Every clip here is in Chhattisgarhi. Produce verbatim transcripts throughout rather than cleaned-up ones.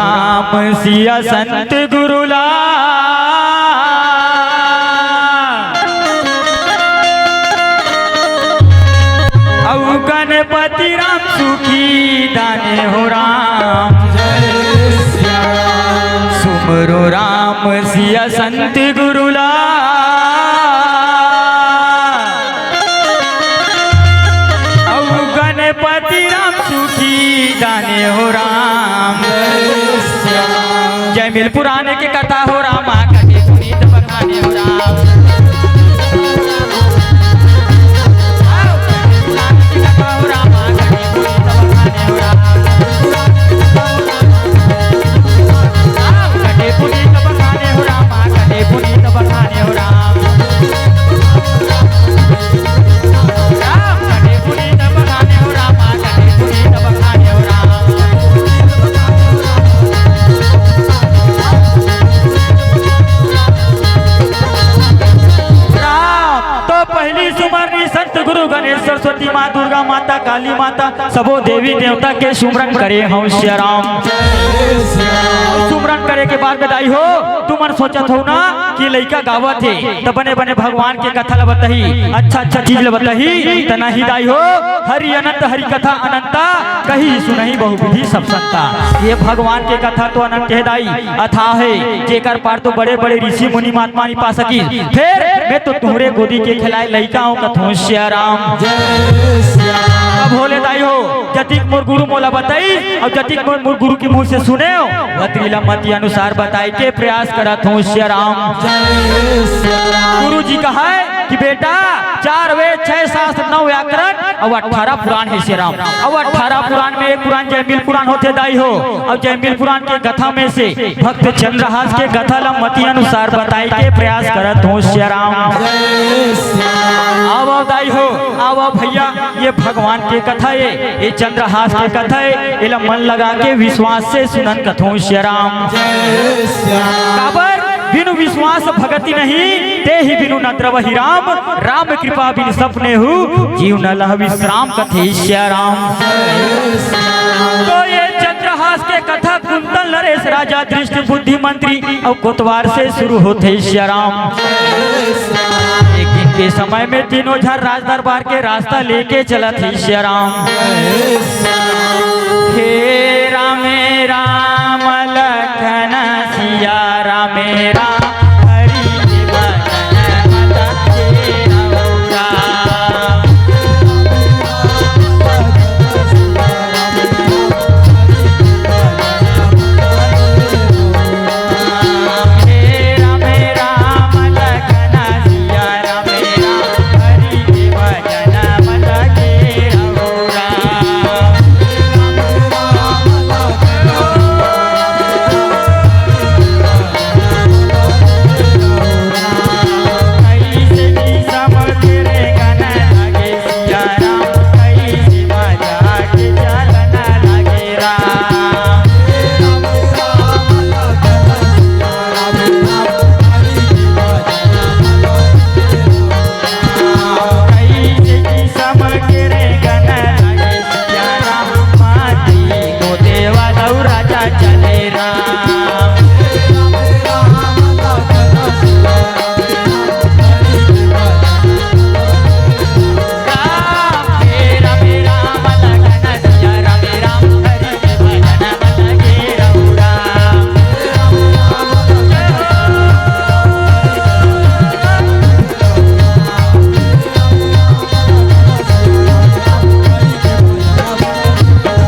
राम सिया संत गुरु ला, अउ गणपति राम सुखी दाने हो राम। सुमरो राम सिया संत गुरु ला, अउ गणपति राम सुखी दाने हो राम। जय मिल पुराने के कथा हो राम, कटे पुनीत बखाने हो राम। कटे पुनीत बखाने हो राम, कटे पुनीत बखाने हो राम। राम कटे पुनीत बखाने हो राम, कटे पुनीत बखाने हो राम। राम तो पहली सुमरनी संत गुरु गणेश सरस्वती माँ दुर्गा माता काली माता सबो देवी देवता के सुमरन करे हंव सिया राम। सुमरन करे के बाद में दाई हो, तुमन सोचत हो ना कि लइका गावत हे त बने बने भगवान के कथा ल बताही, अच्छा अच्छा चीज ल बताही, त नहीं दाई हो, हरि अनंत हरि कथा अनंता, कही सुनही बहु विधि सब संता। ये भगवान के कथा तो अनंत हे दाई, अथाह हे, जेकर पार तो बड़े बड़े ऋषि मुनि महात्मा नहीं पा सकी। फेर मैं तो तुहरे गोदी के खेलाए लइका हंव कथों सिया राम। अब भोले दाई हो, जतिक मोर गुरु मोला बताई अउ जतिक मोर, मोर गुरु के मुंह से सुने हो, वतरी ला मति अनुसार बताए के प्रयास करत हंव सिया राम। गुरु जी कहा है कि बेटा, चार वेद, छह शास्त्र, नौ व्याकरण अउ अठारह पुराण हे सिया राम। अउ अठारह पुराण में एक पुराण जयमिल पुराण होथे दाई हो। अउ जयमिल पुराण के कथा में से भक्त चंद्रहास के कथा ला मति अनुसार बताए के प्रयास करत हंव सिया राम। आवा दाई हो, आवा भैया, ये भगवान के कथा हे, ये चंद्रहास के कथा हे, एला मन लगा के विश्वास से सुनन कथों सिया राम। काबर बिनु विश्वास भगति नहीं, ते ही बिनु न द्रवहि राम। राम कृपा बिन सपने हू, जीव न लह विश्राम कथे सिया राम। तो ये चंद्रहास के कथा कुंतल नरेश राजा दृष्ट बुद्धि मंत्री अउ कोतवाल से शुरू होथे सिया राम। एक दिन के समय में तीनों झन राज दरबार के रास्ता लेके चलत हे सिया राम। हे रामे राम लखन सिया रामे राम, हरि के भजन मत तेरा हो राम। हे रामे राम लखन सिया रामे राम, हरि के भजन मत तेरा हो राम।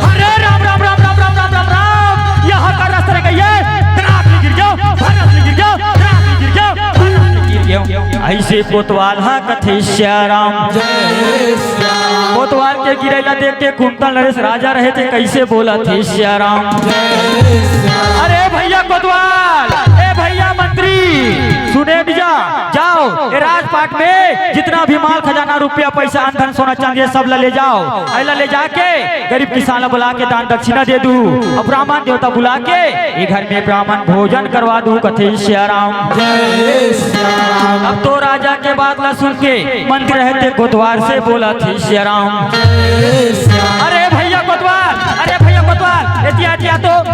अरे राम, राम, राम। यहाँ का रास्ता रे कहिए, धनाक ले गिर गयो, भरत ले गिर गयो, धनाक ले गिर गयो, भरत ले गिर गयो। ऐसे कोतवाल हा कथे सिया राम। कोतवाल के गिरे ला देख के कुंतल नरेश राजा रहे थे, कैसे बोलथे सिया राम। अरे भैया कोतवाल, ए भैया मंत्री, सुने बिजा, जाओ, ए राजपाट में जितना भी माल खजाना, रुपया, पैसा, अन धन, सोना, चांदी, सब ला ले जाओ। एला ले जाके गरीब किसान ला बुला के दान दक्षिणा दे दू। अब ब्राह्मण देवता बुला के ए घर में ब्राह्मण भोजन करवा दू, कथे सिया राम। अब तो राजा के बात ला सुन के मंत्री रहते कोतवाल से बोलथे सिया राम। अरे भैया कोतवाल, अरे भैया कोतवाल, एतिया, एतिया तो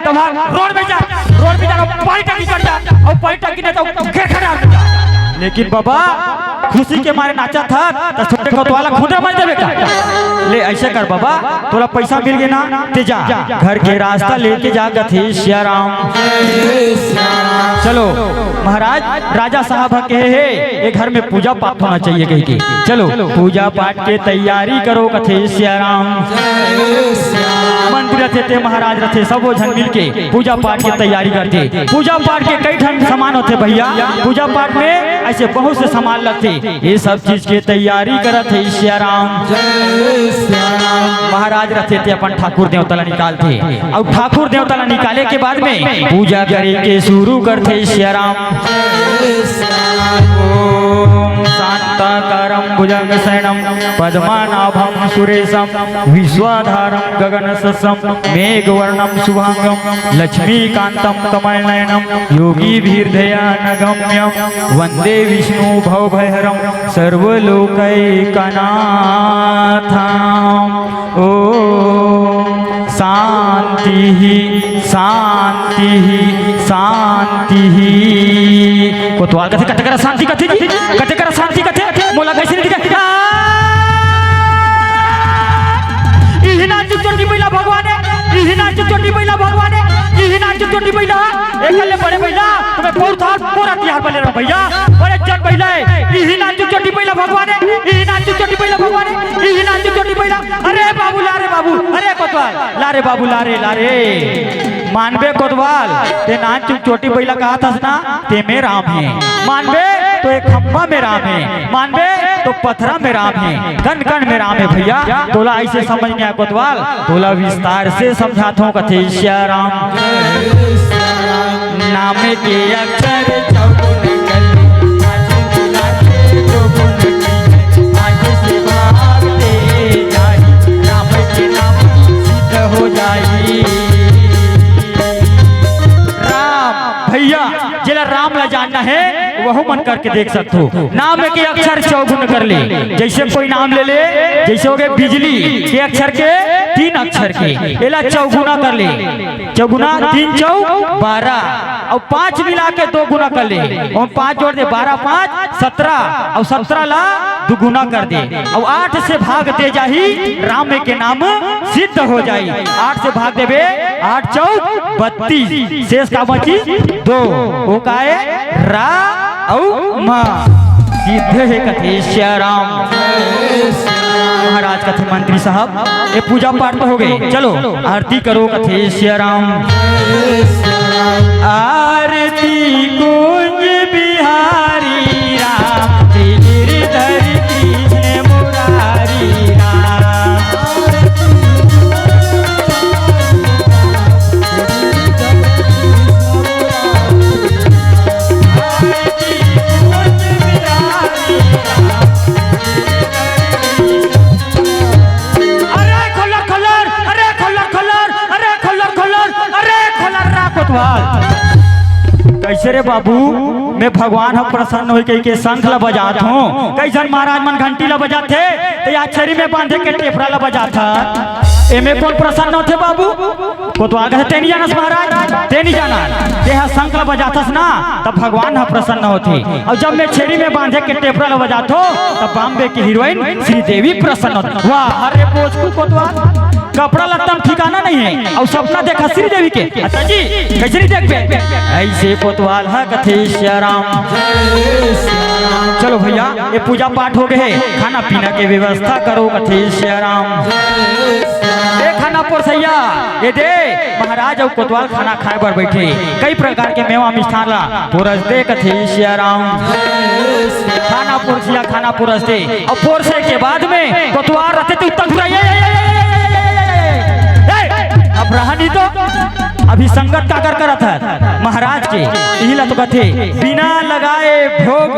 तब रोड में जा, रोड में जा, पानी टंकी कर जा, अउ पानी टंकी नहीं तो खेर खड़ा हो जा। लेकिन बाबा, खुशी के मारे नाचत हस, त छोटे कोतवाल ला खुंदरा मार देबे का? ले, अइसे कर बाबा, तोला पइसा मिल गे ना, ते जा, घर के रास्ता लेके जा, कथे सिया राम। चलो महाराज, राजा साहब ह कहे हे, ये घर में पूजा पाठ होना चाहिए कहिके। चलो, पूजा पाठ के तैयारी करो, कथे सिया राम। मंत्री रथे ते महाराज रथे, सबो झन मिलके पूजा पाठ के तैयारी करथे। पूजा पाठ के कई ठन सामान होथे भैया, पूजा पाठ में अइसे बहुत से सामान लगथे। ये सब चीज के तैयारी करत हे सिया राम। महाराज रथे ते अपन ठाकुर देवता ला निकालथे, अउ ठाकुर देवता ला निकाले के बाद में पूजा करे के शुरू करथे सिया राम। ओम शांताकारं भुजंग शयनं पद्मनाभं सुरेशं विश्वाधारं गगनसदृशं मेघवर्णं शुभांगं लक्ष्मीकांतं कमलनयनं योगिभिर्ध्यानगम्यं वंदे विष्णु भवभयहरं सर्वलोकैकनाथं। ओम शांति, शांति, शांति। कोतवाल कथे, "कते करा शांति कथे जी? कते करा शांति कथे? मोला कइसे नहीं दिखा?" आ! इही नाचू चोटी बइला भगवान हे, इही नाचू चोटी बइला भगवान हे, इही नाचू चोटी बइला। एकर ले बड़े बइला, तुम्हें बहुत हार पूरा तिहार बने रहो भैया। बड़े जन बइला हे, इही नाचू चोटी बइला भगवान हे, इही नाचू चोटी बइला भगवान हे, इही नाचू चोटी बइला। अरे बाबू, ला रे बाबू, अरे कोतवाल, ला रे बाबू, ला रे, ला रे। मानबे कोतवाल, ते नानचुक चोटी बइला कहत हस ना, तेमे राम हे। मानबे तो एक खंभा में राम हे, मानबे तो पथरा में राम हे, कण कण में राम हे भैया। तोला अइसे समझ नइ आय कोतवाल, तोला विस्तार से समझाथों, कथे सिया राम। नाम के अक्षर चौगुन करी, आज मिला के जो गुण की है, आज से भाग ले जाई, राम के नाम सिद्ध हो जाई। राम, भैया, जेला राम ला जानना हे, वहू मन करके देख सकथो। नाम के अक्षर चौगुन कर ले, जइसे कोई नाम ले ले, जइसे होगे बिजली के अक्षर के तीन अक्षर के, एला चौगुना कर ले। चौगुना, तीन चौ बारह, अउ पाँच मिला के दो गुना कर ले, अउ पाँच जोड़ दे, बारह पाँच सत्रह, अउ सत्रह ला दुगुना कर दे, अउ आठ से भाग दे जाही, राम के नाम सिद्ध हो जाई। आठ से भाग देबे, आठ चौक बत्तीस, शेष का बची? दो। वो का हे? रा अउ मा। सिद्ध हे, कथे सिया राम। महाराज कथे, मंत्री साहब, ये पूजा पाठ तो होगे, चलो आरती करो, कथे सिया राम। आरती कुंज बिहारी राम, गिरधर कृष्ण मुरारी राम। अरे खोलर खोलर, अरे खोलर खोलर, अरे खोलर खोलर, अरे खोलर रा कोतवाल। कइसे रे बाबू, मैं भगवान ह प्रसन्न होई कहिके शंख ला बजात हों, कइसन महाराज मन घंटी ला बजाथे, त या छेरी में बांधे के टेपरा ला बजात ह, एमे कोन प्रसन्न होथे बाबू? कोतवाल कथे, "ते नइ जानस महाराज, ते नइ जानस, तेहा शंख ल बजाथस ना, तब भगवान ह प्रसन्न होथे, अउ जब मैं छेरी में बांधे के टेपरा ल बजाथों, तब बॉम्बे के हीरोइन श्रीदेवी प्रसन्न होथे।" वाह, अरे बोचकू कोतवाल, कपड़ा लत्ता म ठिकाना नइ हे, अउ सपना देखा श्रीदेवी के। अच्छा जी, कइसे नइ देखबे? अइसे कोतवाल ह कथे सिया राम। चलो भैया, ये पूजा पाठ होगे हे, खाना पीना के व्यवस्था करो, कथे सिया राम। ए खाना पोरसइया, ए दे, महाराज अउ कोतवाल खाना खाए बर बइठे। कई प्रकार के मेवा मिष्ठान ला पोरस दे, कथे सिया राम। खाना पोरसिया खाना पोरस दे, अउ पोरसे के बाद में कोतवाल रथे त उत्ता धुरा, ए, ए, ए, अब रहा नहीं तो अभी संगत काकर करत हे महाराज के, इही ला तो कथे, बिना लगाए भोग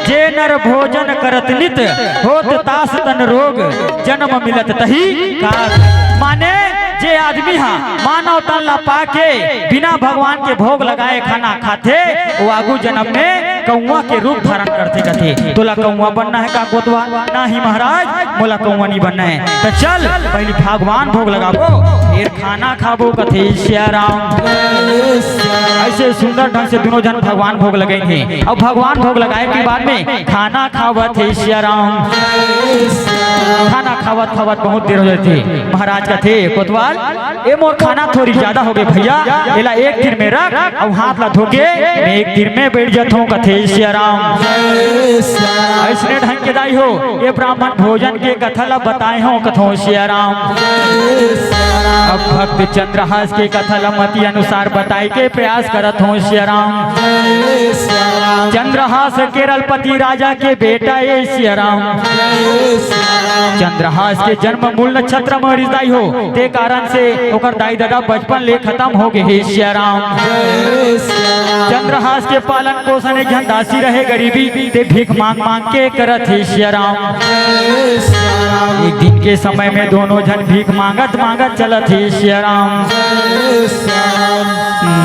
जे नर भोजन करत नित, होत तास तन रोग, जन्म मिलत तही काल। माने जे आदमी हा मानव तन ला पाके बिना भगवान के भोग लगाए खाना खाथे, वो आगू जन्म में कौआ के रूप धारण करथे कथे। तोला कौआ बनना हे का कोतवाल? नहीं महाराज, मोला कौआ नहीं बनना हे। त चल, पहली भगवान भोग लगाबो, फिर खाना खाबो कथे सिया राम। अइसे सुंदर ढंग से दूनों झन भगवान भोग लगइन हे। अब भगवान भोग लगाए के बाद में खाना खावत हे सिया राम। खाना खावत खावत बहुत देर हो जाथे। महाराज कथे, "कोतवाल, ए मोर खाना थोरी ज्यादा होगे भैया, एला एक तीर में रख, अउ हाथ ला धोके मैं एक तीर में बइठ जथों," कथे सिया राम। अइसने ढंग के दाई हो, ए ब्राह्मण भोजन के कथा ला बताए हों कथों सिया राम। अब भक्त चंद्रहास के कथा ला मति अनुसार बताए के प्रयास करत हों सिया राम। चंद्रहास केरलपति राजा के बेटा ए सिया राम। चंद्रहास के जन्म मूल नक्षत्र में रिस दाई हो, ते कारण से ओकर दाई ददा बचपन ले खतम हो गे हे सिया राम। चंद्रहास के पालन पोषण एक झन दासी रहे गरीबी, ते भीख मांग मांग के करत हे सिया राम। एक दिन के समय में दूनों झन भीख मांगत मांगत चलत हे सिया राम।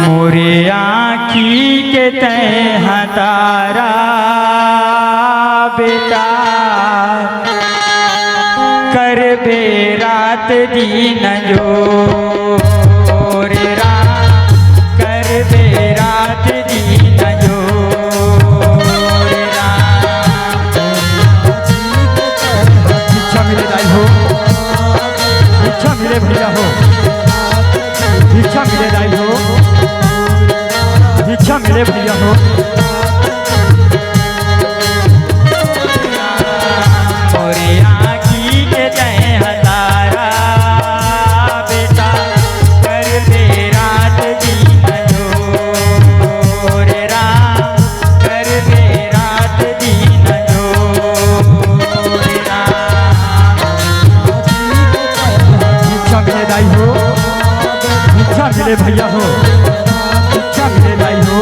मोरे आँखी के तैं हतारा बेटा, करबे रात दिन जोर राम, करबे रात दिन जोर राम। भिक्षा मिले दाई हो, भिक्षा मिले भैया हो, भिक्षा मिले दाई हो, भिक्षा मिले भैया हो। मोरे आँखी के तैं हतारा बेटा, करबे रात दिन जोर राम, करबे रात दिन जोर राम। भिक्षा मिले दाई हो, भिक्षा मिले भैया हो, भिक्षा मिले दाई हो।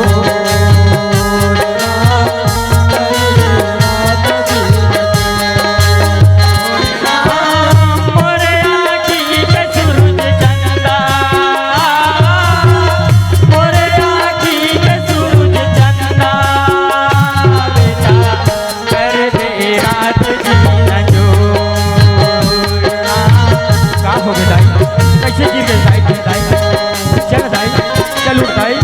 मोरे आँखी के सूरज चंदा, मोरे आँखी के सूरज चंदा, बेटा, करबे रात दिन जोर। का हो गे दाई? कइसे गिर गे दाई? दाई? चल दाई, चल उठ दाई।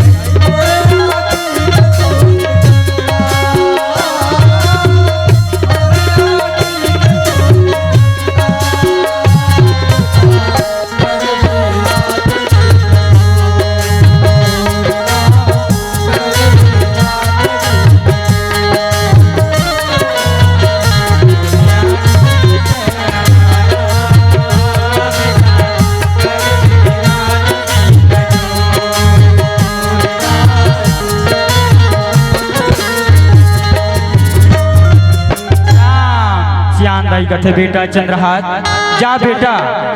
सियान दाई कथे, "बेटा चंद्रहास, जा बेटा,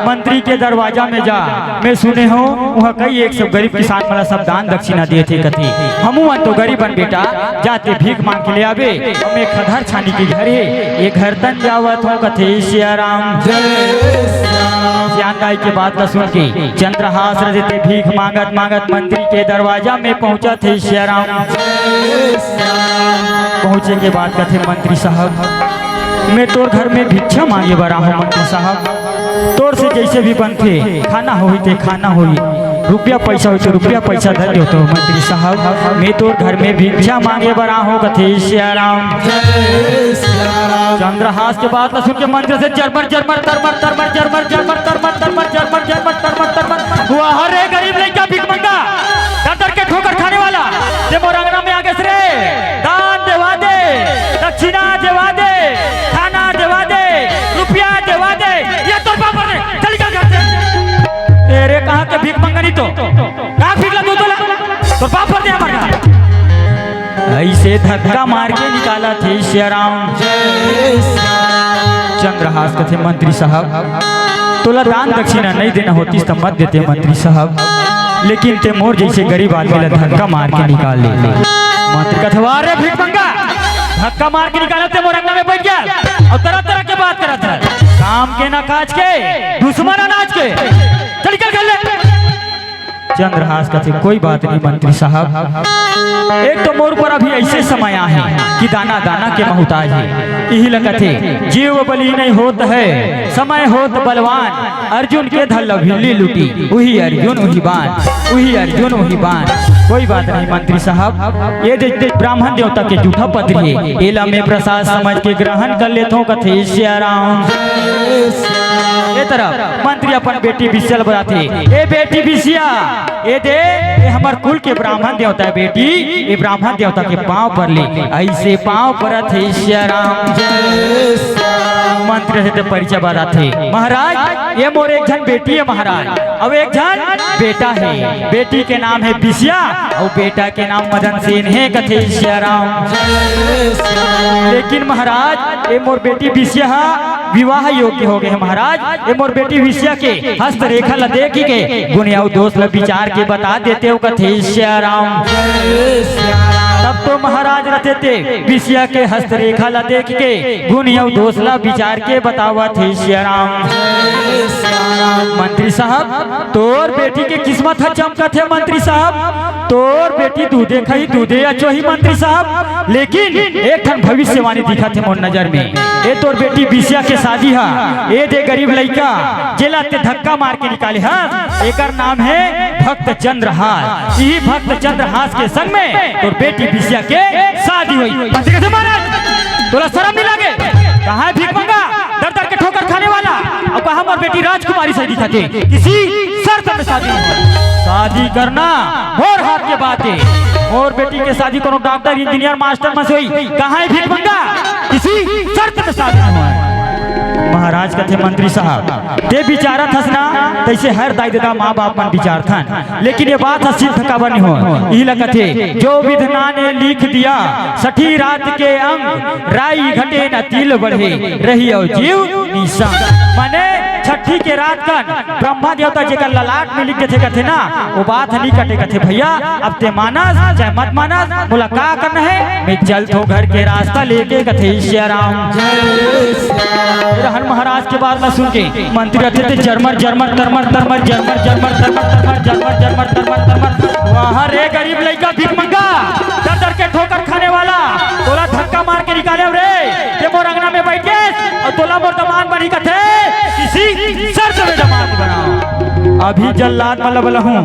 मंत्री के दरवाजा में जा। मैं सुने हों, उहाँ कई एक सब गरीब किसान मन ला सब दान दक्षिणा देथे कथे। हमू मन तो गरीब हन बेटा, जा ते भीख मांग के ले आबे। हम एक खदर छानी के घर हे, ए घर तन जावत हों," कथे सिया राम। सियान दाई के बात ला सुन के चंद्रहास रथे ते भीख मांगत मांगत मंत्री के दरवाजा में पहुंचत हे सिया राम। पहुंचे के बाद कथे, "मंत्री साहब, मैं तोर घर में भिक्षा मांगे बर आहूं मंत्री साहब। तोर से जइसे भी बनथे, खाना होही ते खाना होही, रुपया पइसा होही ते रुपया पइसा धर देवत हों मंत्री साहब। मैं तोर घर में भिक्षा मांगे बर आहूं," कथे सिया राम। चंद्रहास के बात ला सुन के मंत्री से चरमर चरमर तरमर तरमर चरमर चरमर तरमर तरमर चरमर चरमर तरमर तरमर, "वाह रे गरीब लइका भिख मंगा, दर दर के ठोकर खाने वाला, ते मोर अंगना में आगेस रे, दान देवा दे, दक्षिणा देवा दे, खाना देवा दे, रुपया देवा दे, ये तोर बाप रे, चल निकल घर से।" "ए रे, कहाँ के भिख मंगा नहीं तो, कहाँ भिख ला तू तोला, तोर बाप बर दे हमर घर।" अइसे धक्का मार के निकालथे सिया राम। चंद्रहास कथे, "मंत्री साहब, तोला दान दक्षिणा नहीं देना होतिस त मत देते मंत्री साहब, लेकिन ते मोर जइसे गरीब आदमी ला धक्का मार के निकाल ले।" मंत्री कथे, "वाह रे भिख मंगा, धक्का मार के निकालत ते मोर अंगना में बइठ गे अउ तरह तरह के बात करत हे। काम के ना काज के, दुश्मन अनाज के, चल निकल घर ले।" चंद्रहास कथे, "कोई बात नहीं मंत्री साहब, एक तो मोर ऊपर अभी ऐसे समय आहे कि दाना दाना के मोहताज हे।" इही ल कथे, "जीव बलि नहीं होत है, समय होत बलवान, अर्जुन के धल भिल्ली लूटी, उही अर्जुन उही बान, उही अर्जुन उही बान।" कोई बात नहीं मंत्री साहब, ये दे, दे ब्राह्मण देवता के जूठा पत्री हे, एला मैं प्रसाद समझ के ग्रहण कर लेथों, कथे सिया राम। ए तरफ मंत्री अपन बेटी बिसिया ल बलाथे, "ए बेटी बिसिया, ए दे, ए हमर कुल के ब्राह्मण देवता हे बेटी, ए ब्राह्मण देवता के पाँव पर ले।" ऐसे पाँव परत हे सिया राम। मंत्री से ते परिचय बताथे, "महाराज, ये मोर एक झन बेटी हे महाराज, अउ एक झन बेटा हे। बेटी के नाम हे बिसिया अउ बेटा के नाम मदन सेन हे," कथे सिया राम। "लेकिन महाराज, ये मोर बेटी बिसिया हा विवाह योग्य हो गे हे महाराज। ये मोर बेटी बिसिया के हस्त रेखा ल देख के गुण अउ दोष ल विचार के बता देतेव," कथे सिया राम। तब तो महाराज रथे ते बिसिया के हस्त रेखा ल देख के गुण अउ दोष ल विचार के बतावत हे सिया राम। मंत्री साहब, तोर बेटी के किस्मत ह चमकत हे मंत्री साहब, तोर बेटी दूधे खाही दूधे अचोही मंत्री साहब, लेकिन एक ठन भविष्यवाणी दिखत हे मोर नजर में। ए तोर बेटी बिसिया के शादी ह, ए दे गरीब लइका जेला ते धक्का मार के निकाले हस, एकर नाम हे भक्त चंद्रहास। इही भक्त चंद्रहास के संग में तोर बेटी बिसिया के शादी होही। मंत्री कथे, "महाराज, तोला शरम नहीं लागे? कहाँ हे भीख मंगा, दर दर के ठोकर खाने वाला? अब कहा मोर बेटी राजकुमारी सही दिखत हे, किसी शर्त में शादी नहीं होय।" "शादी करना मोर हाथ के बात हे, मोर बेटी के शादी कोनो डॉक्टर, इंजीनियर, मास्टर मन से होही। कहाँ हे भीख मंगा, किसी शर्त में शादी नहीं होय।" महाराज कथे, "मंत्री साहब, ते विचारत हस ना, तैसे हर दाई ददा माँ बाप मन विचारथन, लेकिन ये बात ह सिद्ध काबर नहीं होय?" इही ल कथे, "जो विधना ने लिख दिया, सठी रात के अंग, राई घटे न तिल बढ़े, रही अउ जीव निसंग।" माने छठी के रात कन ब्रह्मा देवता जेकर ललाट में लिख देथे कथे ना, वो बात ह नहीं कटे कथे भैया। अब ते मानस चाहे मत मानस, मोला का करना हे, मैं चलथों घर के रास्ता लेके, कथे सिया राम। रहन महाराज के बात ला सुन के मंत्री रथे ते जरमर जरमर तरमर तरमर जरमर जरमर तरमर तरमर जरमर जरमर तरमर तरमर। "वाह रे गरीब लइका भीख मंगा, दर दर के ठोकर खाने वाला, तोला धक्का मार के निकाले रे, ते मोर अंगना में बैठ गे अउ तोला मोर दमांद बनही कथे, किसी शर्त में दमांद बनाओ। अभी जल्लाद मन ल बलाहूं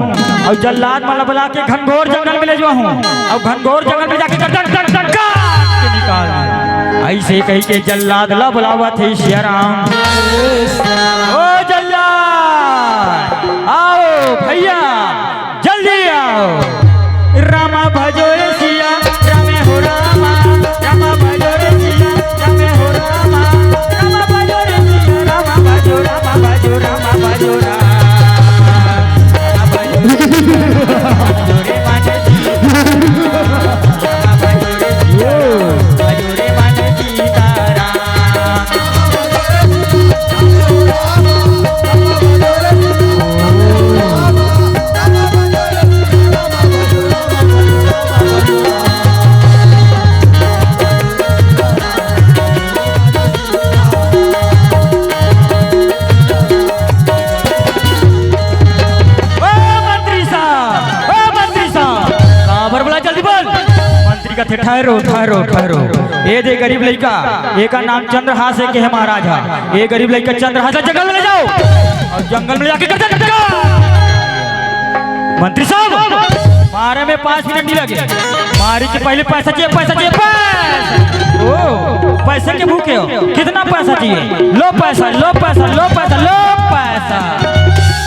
अउ जल्लाद मन ल बला के घनघोर जंगल में ले जाहूं अउ घनघोर जंगल में जाके डंक डंक डंक के निकाल दूं।" ऐसे कहि के जल्लाद ल बलावत हे सिया राम। "ओ जल्लाद, आओ भैया, जल्दी आओ।" "रामा भजो रे सिया, रामे हो रामा, रामा भजो रे सिया, रामे हो रामा, रामा भजो रे सिया, रामा भजो, रामा भजो, रामा भजो, रामा भजो रे माने सिया, रामा भजो रे सिया, भजो रे माने सीताराम।" ओ मंत्री साहब, ओ मंत्री साहब, काबर बोला, जल्दी बोल। मंत्री कथे, "ठहरो, ठहरो, ठहरो। ए दे गरीब लइका, एकर नाम चंद्रहास हे, कहे महाराज हा। ए गरीब लइका चंद्रहास ला जंगल में ले जाओ अउ जंगल में ले जाके कर दे।" मंत्री साहब, मारे में पाँच मिनट नहीं लगे, मारी के पहले पैसा चाहिए, पैसा चाहिए, पैसा। ओ, पैसे के भूखे हो, कितना पैसा चाहिए? लो पैसा, लो पैसा, लो पैसा, लो पैसा।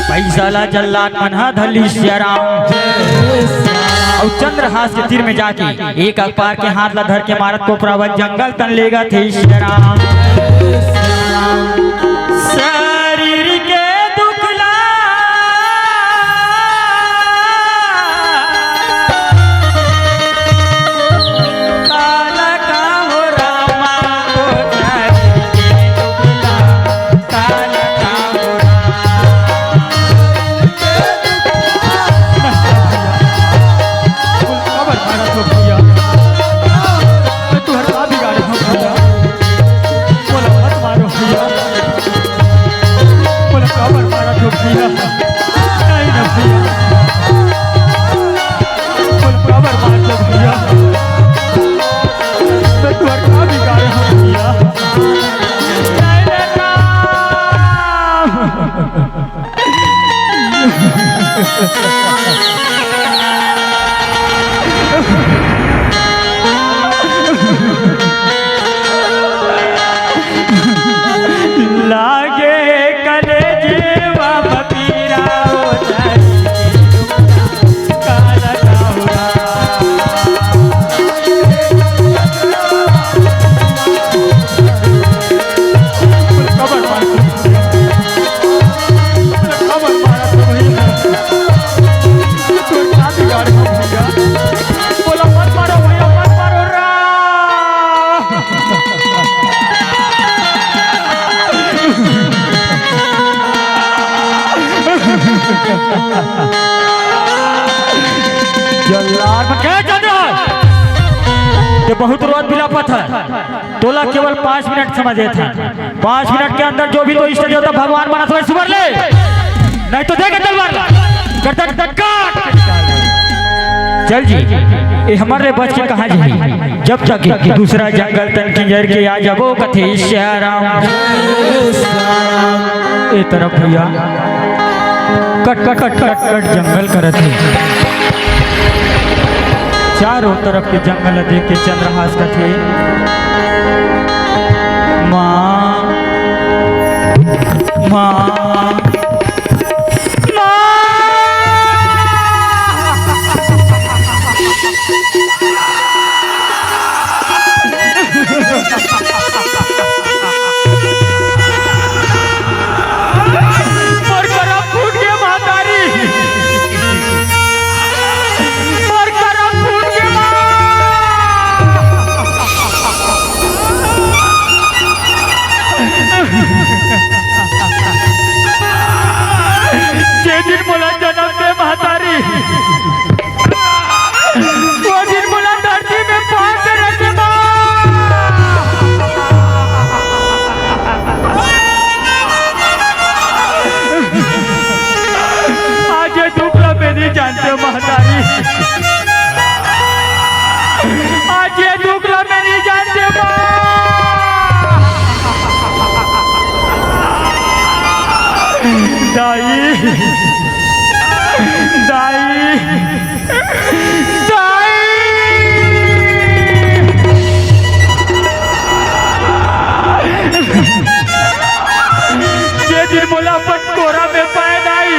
पैसा ला जल्लाद मन हा धर लिस सिया राम। अउ चंद्रहास के तीर में जाके एक अकपार के हाथ ला धर के मारत कोपरावत जंगल तन लेगथे सिया राम। शरीर के दुख ला काला का हो रामा, ओ शरीर के दुख ला काला का हो रामा। जल्लाद मन के चंद्र, ते बहुत रोत बिलापत हे। तोला केवल पाँच मिनट समय देत हे। पाँच मिनट के अंदर जो भी तो इष्ट देवता भगवान मानत होय, सुमर ले, नहीं तो दे के तलवार ला। कर, कर, कर, काट। चल जी, ये हमर ले बच के कहाँ जाही? जब तक दूसरा जंगल तन किंजर के आ जाबो, कथे श्याम राम। ए तरफ भैया, कट, कट, कट, कट, कट जंगल करत हे। चारों तरफ के जंगल देख के चंद्रहास कथे, माँ, माँ, माँ। मोर करम फूट गे महतारी, मोर करम फूट गे माँ। जे दिन मोला जनम दे महतारी, वो दिन मोला धरती में पाँव के रखे बा। आज ये दुख ला मैं नहीं जानते महतारी, आज ये दुख ला मैं नहीं जानते बा। दाई, दाई, दाई। जे दिन मोला अपन कोरा में पाए दाई,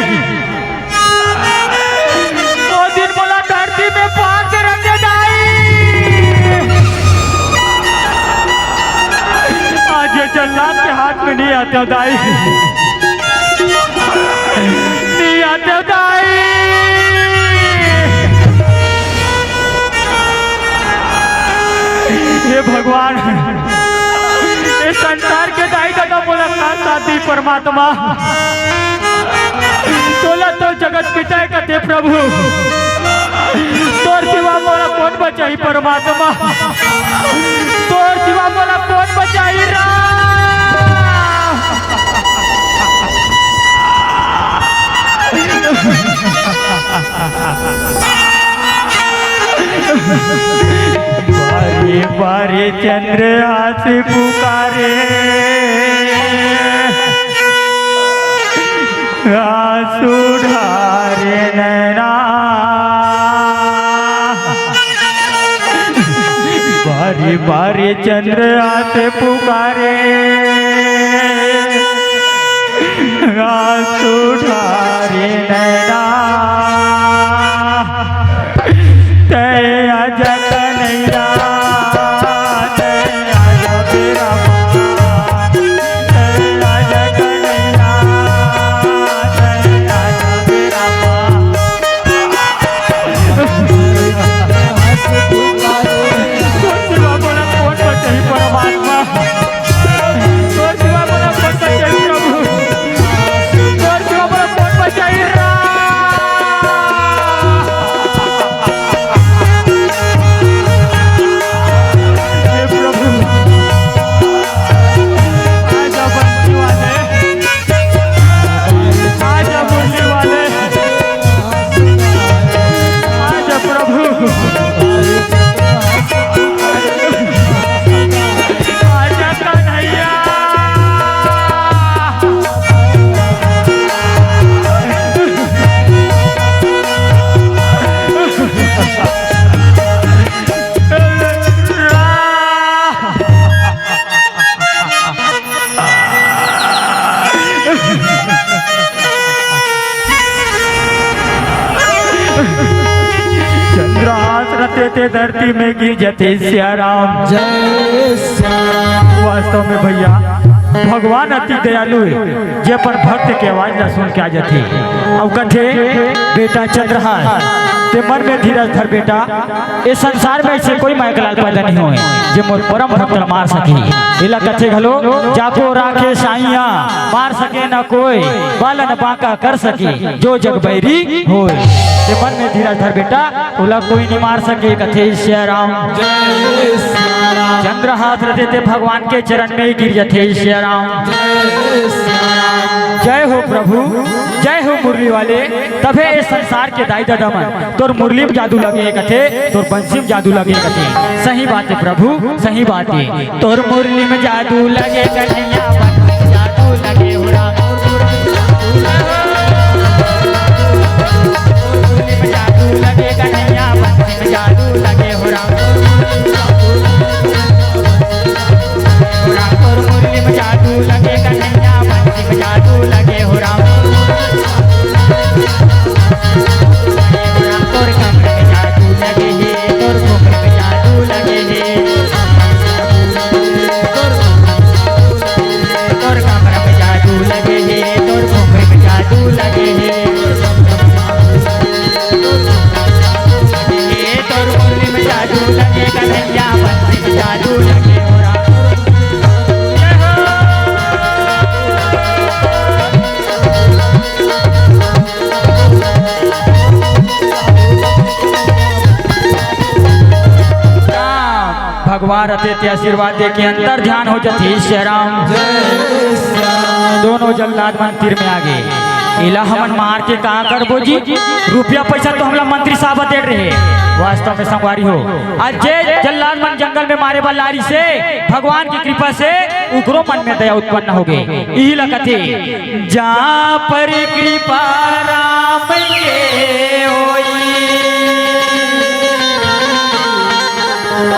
वो दिन मोला धरती में पाँव के रखे दाई। आज ये जल्लाद के हाथ में नहीं आते दाई। नहीं आते दाई। हे भगवान, ये संसार के दाई ददा मोला का साथ दी परमात्मा। तोला तो जगत पिता कथे प्रभु, तोर सिवा मोला कौन बचाही परमात्मा, तोर सिवा मोला कौन बचाही राम। बारी बारी चंद्रहास पुकारे, आंसू ढारे नैना। बारी बारी चंद्रहास पुकारे, आंसू ढारे नैना। तै आजा कन्हैया, तै आजा मेरा माँ, तै आजा कन्हैया, तै आजा मेरा माँ। तोर सिवा मोला कोन बचाही परमात्मा, तोर सिवा मोला कोन बचाही प्रभु, तोर सिवा मोला कोन बचाही राम। हे प्रभु, आजा बंसी वाले, आजा मुरली वाले, आजा प्रभु, आजा कन्हैया। चंद्रहास रथे ते धरती में गिर जथे सिया राम। जय श्याम। वास्तव में भैया, भगवान अति दयालु हे, जे अपन भक्त के आवाज ला सुन के आ जथे। अउ कथे, "बेटा चंद्रहास, ते मन में धीरज धर बेटा, ए संसार में ऐसे कोई मायकलाल पैदा नहीं होए, जे मोर परम भक्त ला मार सके।" एला कथे घलो, "जाको राखे साइया, मार सके न कोई, बालन बांका कर सके, जो जग बैरी होए।" मन में धीरज धर बेटा, ओला कोई नहीं मार सके, कथे सिया राम। जय सिया राम। चंद्रहास रथे ते भगवान के चरण में गिर जथे सिया राम। जय सिया राम। जय हो प्रभु, जय हो मुरली वाले। तभे ए संसार के दाई ददा मन तोर मुरली में जादू लगे कथे, तोर बंसी में जादू लगे कथे। सही बात हे प्रभु, सही बात हे। तोर मुरली में जादू लगे कन्हैया, बंसी में जादू लगे हो राम। मुरली में जादू लगे कन्हैया, बंसी में जादू लगे हो राम। हो राम, तोर मुरली में जादू लगे कन्हैया, बंसी में जादू लगे हो राम। हो राम, तोर कमर में जादू लगे हे, तोर कमर में जादू लगे हे। तोर कमर में जादू लगे हे, तोर कमर में जादू लगे हे। ए तोर मुरली में जादू लगे, कन्हैया बंसी में जादू लगे, हो राम। जय हो। राम भगवान रथे ते आशीर्वाद दे के अंतर ध्यान हो जथे। जय राम। जय श्री राम। दोनों जल्लाद मन तीर में आगे। एला हमन मार के का करबो जी? रुपया पैसा तो हमला मंत्री साहब दे रहे। वास्तव में संगवारी हो, आज जे जल्लाद मन जंगल में मारे बर लारिस हे, भगवान की कृपा से उकरो मन में दया उत्पन्न होगे। इही ला कथे, जहाँ पर कृपा राम के होई,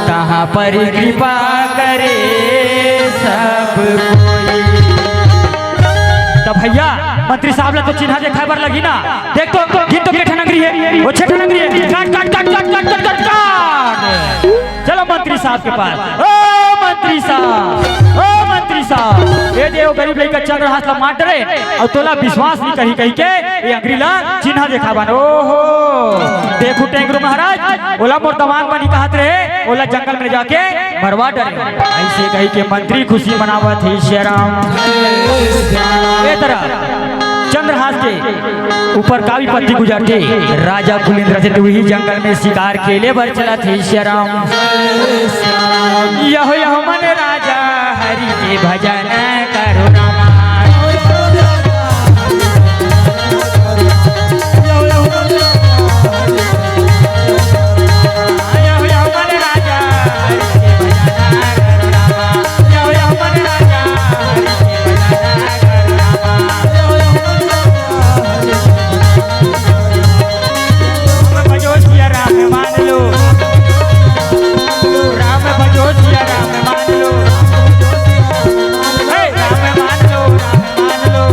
तहाँ पर कृपा करे सब कोई। त भैया, मंत्री साहब ला तो चिन्हा देखाय बर लगही ना। देख तो, गिन तो के ठन अंगरी हे, वो छे ठन अंगरी हे। काट, काट, काट। चलो मंत्री साहब के पास। ओ मंत्री साहब, ओ मंत्री साहब, ए दे वो गरीब लइका चंद्रहास ला मार डरे, अउ तोला विश्वास नहीं कही, कही के ये अंगरी ला चिन्हा देखाबन। ओहो, देखू टेंगरू महाराज, ओला मोर दमांद बनी कहत रहे, ओला जंगल में जाके मरवा डरे। ऐसे कही के मंत्री खुशी मनावत हे। सिया राम। ए तरह चंद्रहास के ऊपर का विपत्ति गुजरथे। राजा कुलेंद्र से तो वही जंगल में शिकार खेले बर चलत हे। सिया राम। यहो यहो मन राजा हरि के भजन करो रामा। राम भजो सिया राम मान लो, राम भजो सिया राम मान लो, हे राम मान लो, राम मान लो,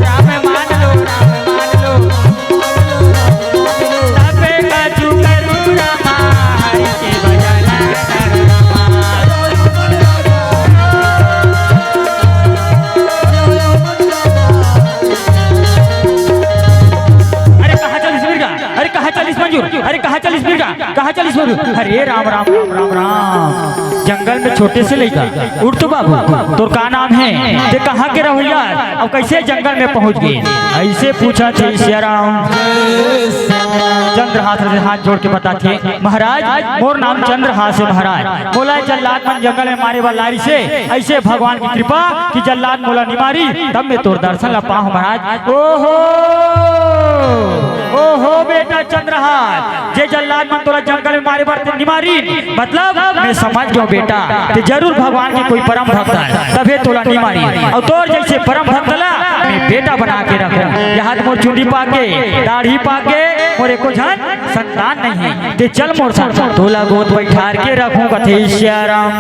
राम मान लो, राम मान लो। तबे कछु करू रामा, हरि के भजन करू रामा। अरे कहाँ चलिस मिर्गा? अरे कहाँ चलिस मंजूर? अरे कहाँ चलिस मिर्गा? कहाँ चलिस मंजूर? अरे राम, राम, राम, राम, राम। जंगल में छोटे से लइका। उठ तो बाबू, तोर का नाम हे? ते कहाँ के रहो यार? अब कैसे जंगल में पहुँच गे? ऐसे पूछत हे सिया राम। चंद्रहास हाथ जोड़ के बताथे, महाराज, मोर नाम चंद्रहास हे महाराज। मोला जल्लाद मन जंगल में मारे बर लारिस हे, ऐसे भगवान की कृपा कि जल्लाद मोला नि मारी, तब मैं तोर दर्शन ला पाहूँ महाराज। ओहो, ओहो बेटा चंद्रहास, जे जल्लाद मन तोला जंगल में मारे बर ते नि मारी, मतलब मैं समझ गेंव बेटा, ते जरूर भगवान के कोई परम भक्त हे, तभे तोला नि मारी। अउ तोर जैसे परम भक्त ला मैं बेटा बना के रखूं। यहाँ तो मोर चुंदी पाके, दाढ़ी पाके, मोर एको झन संतान नहीं हे। ते चल मोर संग, तोला गोद बैठार के रखूं, कथे सिया राम।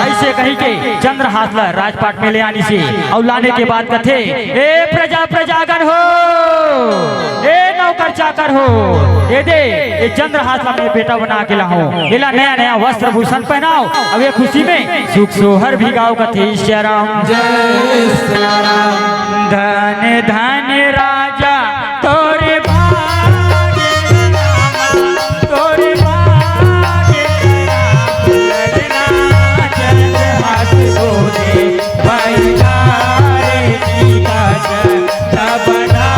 ऐसे कही के चंद्रहास ला राजपाट में ले आनिस हे, अउ लाने के बाद कथे, ए प्रजा प्रजागण हो, ए नौकर चाकर हो, ए दे, ए चंद्रहास ला मैं बेटा बना के लाहूं, एला नया नया वस्त्र भूषण पहनाओ, अब ये खुशी में सुख सोहर भी गाओ, कथे सिया राम। जय सिया राम। धन धन राजा तोरे भागे रामा, तोरे भागे रामा, ललना चंद्रहास बोले, भाई गारे की बाजा, तब ना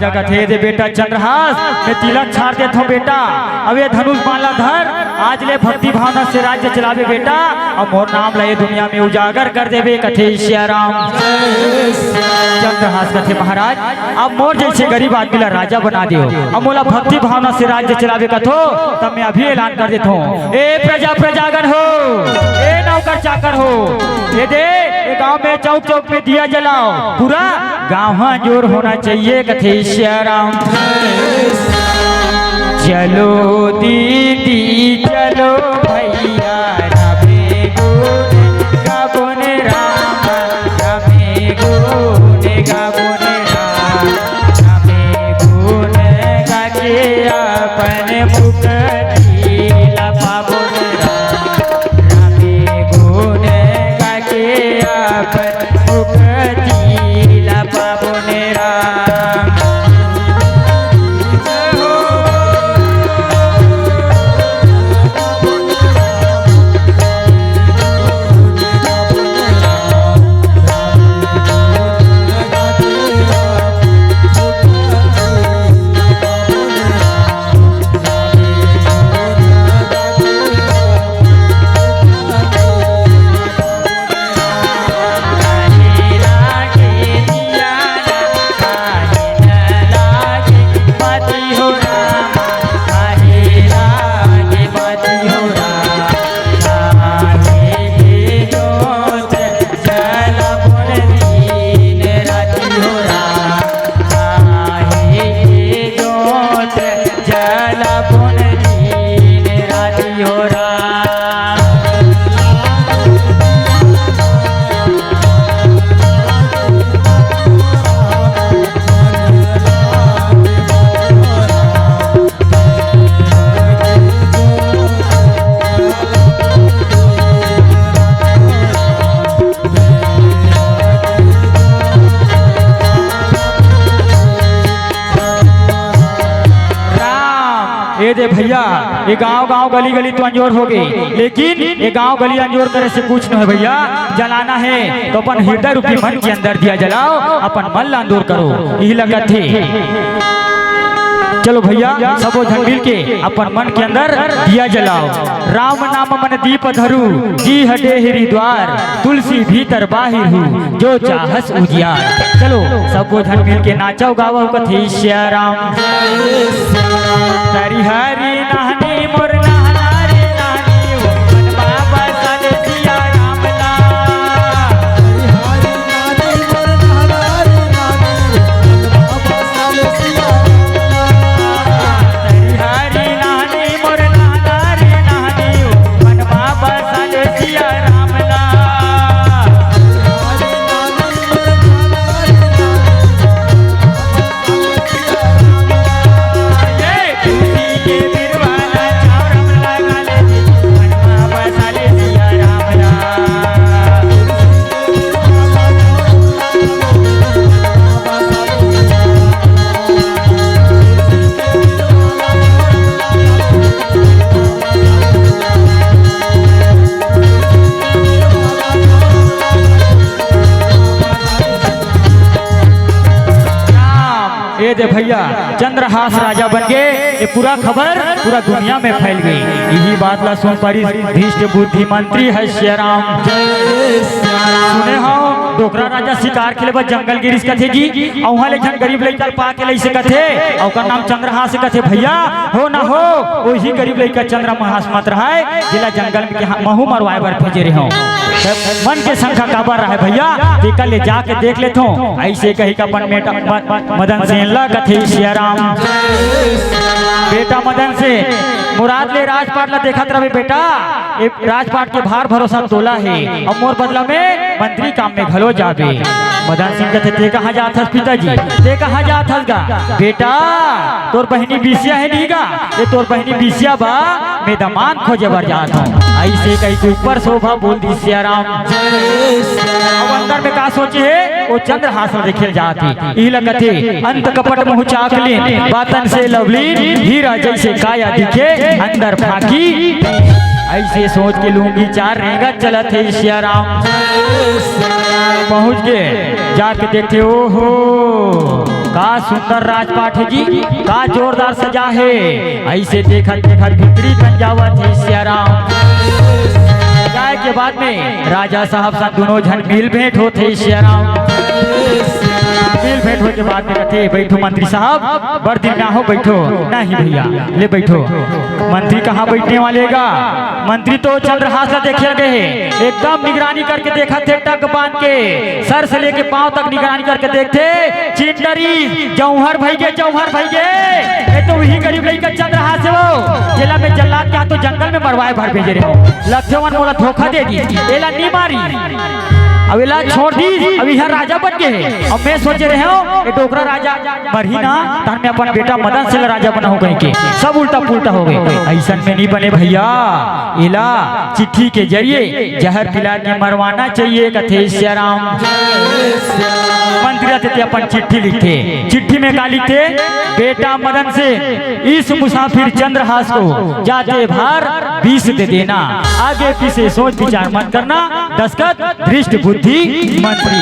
कथे, "दे बेटा चंद्रहास, मैं तिलक छाड़ देत हूँ बेटा, अब ये धनुष बाण ला धर, आज ले भक्ति भावना से राज्य चलाबे बेटा, अब मोर नाम ला ये दुनिया में उजागर कर देबे," कथे सिया राम। चंद्रहास कथे, "महाराज, अब मोर जैसे गरीब आदमी ला राजा बना दियो, अब मोला भक्ति भावना से राज्य चलाबे कथो, तब मैं अभी ऐलान कर देत हूँ, ए प्रजा प्रजागण हो, ए नौकर चाकर हो, ये दे, ये गांव में चौक चौक में दिया जलाओ, पूरा गांव अंजोर होना चाहिए," कथे सिया राम। चलो दीदी चलो भैया, रमे गुन गाबुन राम, रमे गुन गाबुन राम, रमे गुन गाके अपन मुक्ति ला पाबुन राम, रमे गुन गाके अपन मुक्ति ला पाबुन राम। राम, ए दे भैया, ये गांव-गांव, गली-गली तो अंजोर हो गे, लेकिन ये गांव-गली अंजोर करे से कुछ नहीं भैया। जलाना है तो अपन हृदय रूपी मन के अंदर दिया जलाओ, अपन मन ला अंजोर करो, यही लगत हे। चलो भैया, सबो झन मिल के अपन मन के अंदर दिया जलाओ। राम नाम मन दीप धरू, जी हटे हरि द्वार, तुलसी भीतर बाहिर हूँ, जो चाहस उजियार। चलो, सबो झन मिल के नाचव गावव कथे सिया राम। तरी हरी नहनी मोर नहना रे नहनी, ओ मन बाबा साले सिया राम ला। ए दे भैया, चंद्रहास राजा बन गे, ये पूरा खबर पूरा दुनिया में फैल गे। यही बात ला सुन पारिस धृष्ट बुद्धि मंत्री हे सिया राम। सुने हो, डोकरा राजा शिकार खेले बर जंगल गिरिस कथे जी, अउ उहाँ ले झन गरीब लइका ल पा के लइसे कथे, अउ ओकर नाम चंद्रहास कथे। भैया हो ना हो, वही गरीब लइका चंद्रहास मत रहय, जेला जंगल में के हा-, महू मरवाए बर भेजे रेहेंव। त मन के शंका काबर रहय भैया, तेकर ले जाके देख लेथों। अइसे कहि के अपन बेटा म-, म-, मदन सेन ला कथे सिया राम। बेटा मदन सेन, मुराद ले राजपाट ला देखत रहबे बेटा, ए राजपाट के भार भरोसा तोला हे, अउ मोर बदला में मंत्री काम में घलो जाबे। मदन सेन कथे, "ते कहाँ जात हस पिताजी? ते कहाँ जात हस गा? बेटा, तोर बहिनी बिसिया हे नहीं गा? ये तोर बहिनी बिसिया बा, मैं दमांद खोजे बर जात हूँ।" अइसे कहि के ऊपर शोभा बोल दिस सिया राम। अब अंदर में का सोचे हे, वो चंद्रहास ल देखे ल जात हे। इही ल कथे, "अंत कपट मुँह चाकलीन, बातन से लवलीन, हीरा जइसे काया दिखे, अंदर फाकी।" अइसे सोच के लूंगी चार रेंगत चलत हे सिया राम। पहुँच के जाके देखथे, ओहो, का सुंदर राजपाट हे जी, का जोरदार सजा हे। अइसे देखत देखत भीतरी कन जावत हे सियाराम। जाए के बाद में राजा साहब सन दुनों झन मिल भेंट होत हे सियाराम। मिल भेंट होय के बाद में कथे, "बैठो मंत्री साहब, बड़ दिन में आए हो, बैठो।" "नहीं भइया, ले बैठो।" मंत्री कहाँ बैठने वाले गा? मंत्री तो चंद्रहास ला देखे लगे हे, एकदम निगरानी करके देखत हे, टक बांध के सर से लेके पांव तक निगरानी करके देखथे। चिंदरी जौहर भई गे, जौहर भई गे। ए तो उही गरीब लइका चंद्रहास हे वो, जेला मैं जल्लाद के हाथों जंगल में मरवाए बर भेजे रहेंव। लगथे ओमन मोला धोखा दे दिस, एला नी मारिस, अब एला छोड़ दिस, अब इहाँ राजा बन गे हे। अब मैं सोचे रहेंव, ए डोकरा राजा मरही ना, तहन मैं अपन बेटा मदन से ल राजा बनाहूं कहिके। सब उल्टा पुल्टा हो गे। अइसन में नी बने भइया, एला चिट्ठी के जरिए जहर पिला के मरवाना चाहिए, कथे सियाराम। मंत्री ह तेती अपन चिट्ठी लिखथे। चिट्ठी में का लिखथे? "बेटा मदन से इस मुसाफिर चंद्रहास को जाते बार विष दे देना, आगे पीछे सोच विचार मत करना।" दस्तखत, धृष्ट बुद्धि मंत्री।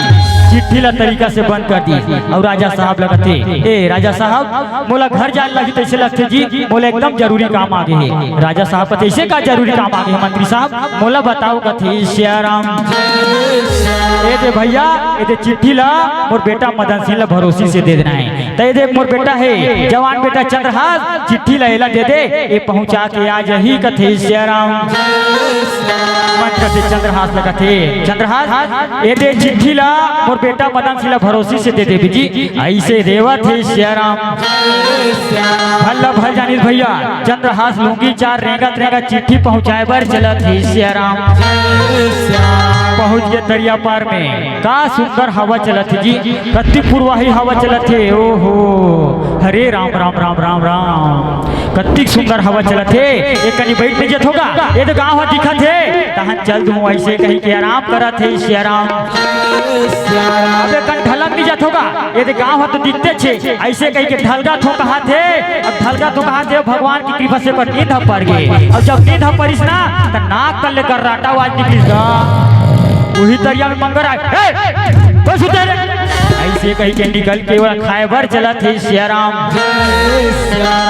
चिट्ठी ला तरीका से बंद कर दिस। अउ राजा साहब ल कथे, "ए राजा साहब, मोला घर जाए लगही तइसे लगथे जी, मोला एकदम जरूरी काम आ गे हे।" राजा साहब कथे, "अइसे का जरूरी काम आ गे हे मंत्री साहब, मोला बताओ," कथे सियाराम। ए दे भइया, ए दे चिट्ठी ला मोर बेटा मदन सिंह ला भरोसी से दे देना हे। त ए दे मोर बेटा हे, जवान बेटा चंद्रहास, चिट्ठी ला एला दे दे, ए पहुंचा के आ जाही, कथे सियाराम। मंत्री कथे चंद्रहास ल कथे, "चंद्रहास, ए दे चिट्ठी ला मोर बेटा मदन सिंह ला भरोसी से दे देबे जी।" अइसे रेवत हे सियाराम। भल ला भल जानिस भइया, चंद्रहास लुंगी चार रेंगत रेंगत चिट्ठी पहुंचाए बर चलत हे सियाराम। पहुंच गे तरिया पार में, का सुंदर हवा चलत हे जी, कतिक पुरवाही हवा चलत हे। ओहो, हरे राम, राम, राम, राम, राम। कतिक सुंदर हवा चलत हे। ए कनी बइठ नइ जथो गा, ए दे गांव ह दिखत हे, तहन चल दूं, अइसे कहिके आराम करत हे सियाराम। अब ए कन ढलक नइ जथो गा, ए दे गांव ह तो दिखतेच हे, अइसे कहिके ढलगथों कहत हे। अब ढलगथों कहत हे, भगवान के कृपा से ओकर नींद ह पर गे। अउ जब नींद ह परिस ना, त नाक तले ले कर्राटा आवाज निकलिस गा। उही तरिया में मंगर आय, "ए, कोन सुते रे?" अइसे कहिके निकल के ओला खाए बर चलत हे सियाराम।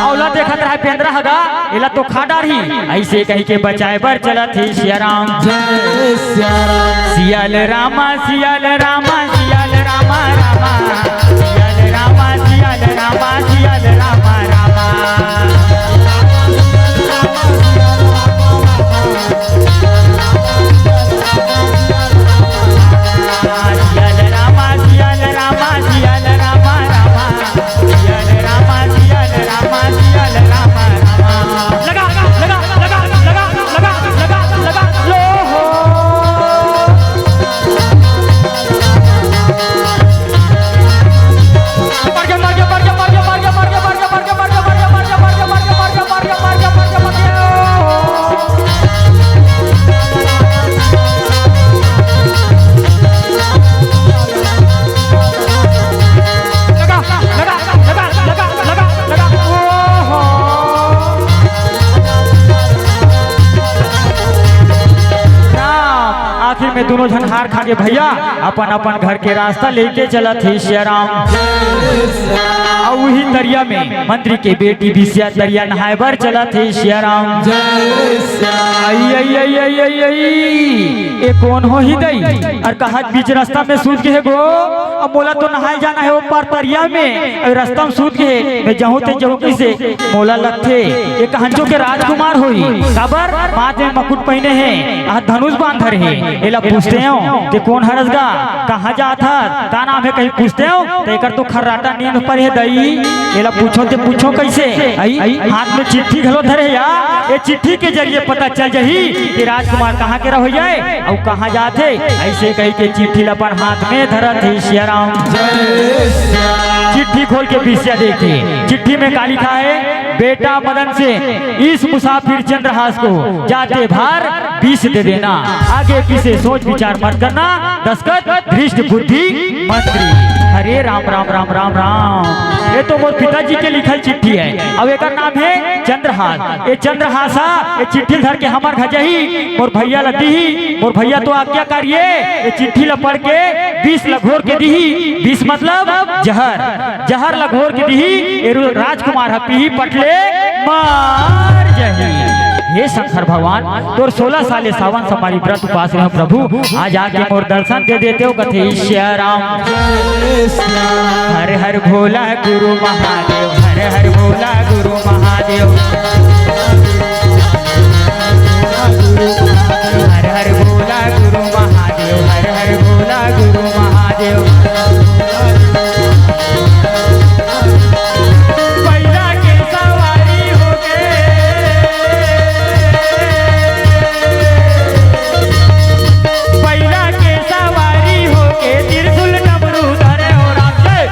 अउ ओला देखत रहय बेंदरा ह गा, एला तो खा डारही, अइसे कहिके बचाए बर चलत हे सियाराम। सियाल रामा, सियाल रामा, सियाल रामा, रामा। सियाल रामा, सियाल रामा, सियाल रामा, रामा। सियाल रामा, सियाल रामा, सियाल रामा, रामा। सियाल रामा, सियाल रामा, सियाल रामा, रामा। लगा, लगा, लगा, लो हो। लगा, लगा, लगा, लगा, लगा, लगा। ओहो। राम, आखिर में दुनों झन हार खा गे भइया, अपन अपन घर के रास्ता लेके चलत हे सियाराम। अउ उही तरिया में मंत्री के बेटी बिसिया तरिया नहाए बर चलत हे सियाराम। आई, आई, आई, आई, आई, आई। ए कोन होही दई? अउ कहाँ बीच रास्ता में सूत गे हे गो? अब मोला तो नहाए जाना हे ओ पार तरिया में, अउ रास्ता में सूत गे हे। मैं जाहूं ते जाहूं कइसे? मोला लगथे ए कहंजो के राजकुमार होही। काबर? माथ में मकुट पहिने हे, हाथ धनुष बांध धरे हे। एला पूछतेंव, "ते कोन हरस गा? कहाँ जात हस? का नाम हे?" कहिके पूछतेंव, त एकर तो खर्राटा नींद परे हे दई। एला पूछों ते पूछों कइसे? आई, हाथ में चिट्ठी घलो धरे हे या। ए चिट्ठी के जरिए पता चल जाही कि राजकुमार कहाँ के रह जाए अउ कहाँ जात हे। अइसे कहिके चिट्ठी ल अपन हाथ में धरत हे सियाराम। चिट्ठी खोल के बिसिया देखे, चिट्ठी में का लिखा हे? बेटा मदन सेन, इस मुसाफिर चंद्रहास को जाते भार बीस दे देना। आगे पीछे सोच विचार मत करना। दस्तखत धृष्ट बुद्धि मंत्री। अरे राम, राम, राम, राम, राम। ये तो मोर पिताजी के लिखल चिट्ठी हे। अब एकर नाम हे चंद्रहास। ये चंद्रहास हा, ये चिट्ठी धर के हमर घर जाही, मोर भैया ला दीही। मोर भैया तो आज्ञाकारी हे, ये चिट्ठी ला पढ़ के बीस ला घोर के दीही। बीस मतलब जहर। जहर ला घोर के दीही, ये रो-, राजकुमार ह पीही, पटले मर जाही। हे शंकर भगवान, तोर सोलह साले सावन सोमवारी व्रत उपास रहे प्रभु, आज आके मोर दर्शन दे देते हो, कथे श्या राम। हर हर भोला गुरु महादेव, हर हर भोला गुरु महादेव। हर हर भोला गुरु महादेव, हर हर भोला गुरु महादेव। बैला के सवारी होके, बैला के सवारी होके, त्रिशूल डमरू धरे हो राम। जय।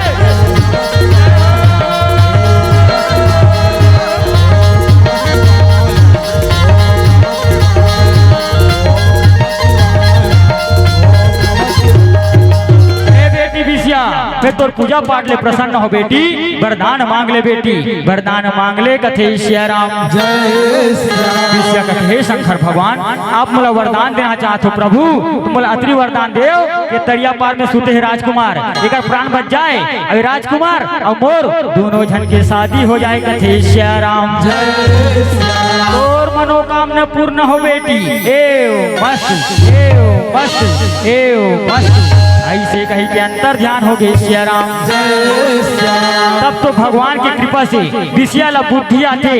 ए बेटी बिसिया, मैं तोर पूजा पाठ ले प्रसन्न हो बेटी, वरदान मांग ले बेटी, वरदान मांग ले, कथे श्या राम। जय श्या राम। बिसिया कथे, हे शंकर भगवान, आप मोला वरदान देना चाहत हो प्रभु, मोला अतरी वरदान देव के तरिया पार में सुते हे राजकुमार, एकर प्राण बच जाए, अउ राजकुमार अउ मोर दोनों झन के शादी हो जाए, कथे श्या राम। जय श्या राम। तोर मनोकामना पूर्ण हो बेटी, एव मस्त, एव मस्त, एव मस्त। अइसे कहि के अंतर ध्यान हो गे श्या राम। जय श्या राम। तब तो भगवान के कृपा से बिसिया ला बुद्धि आथे,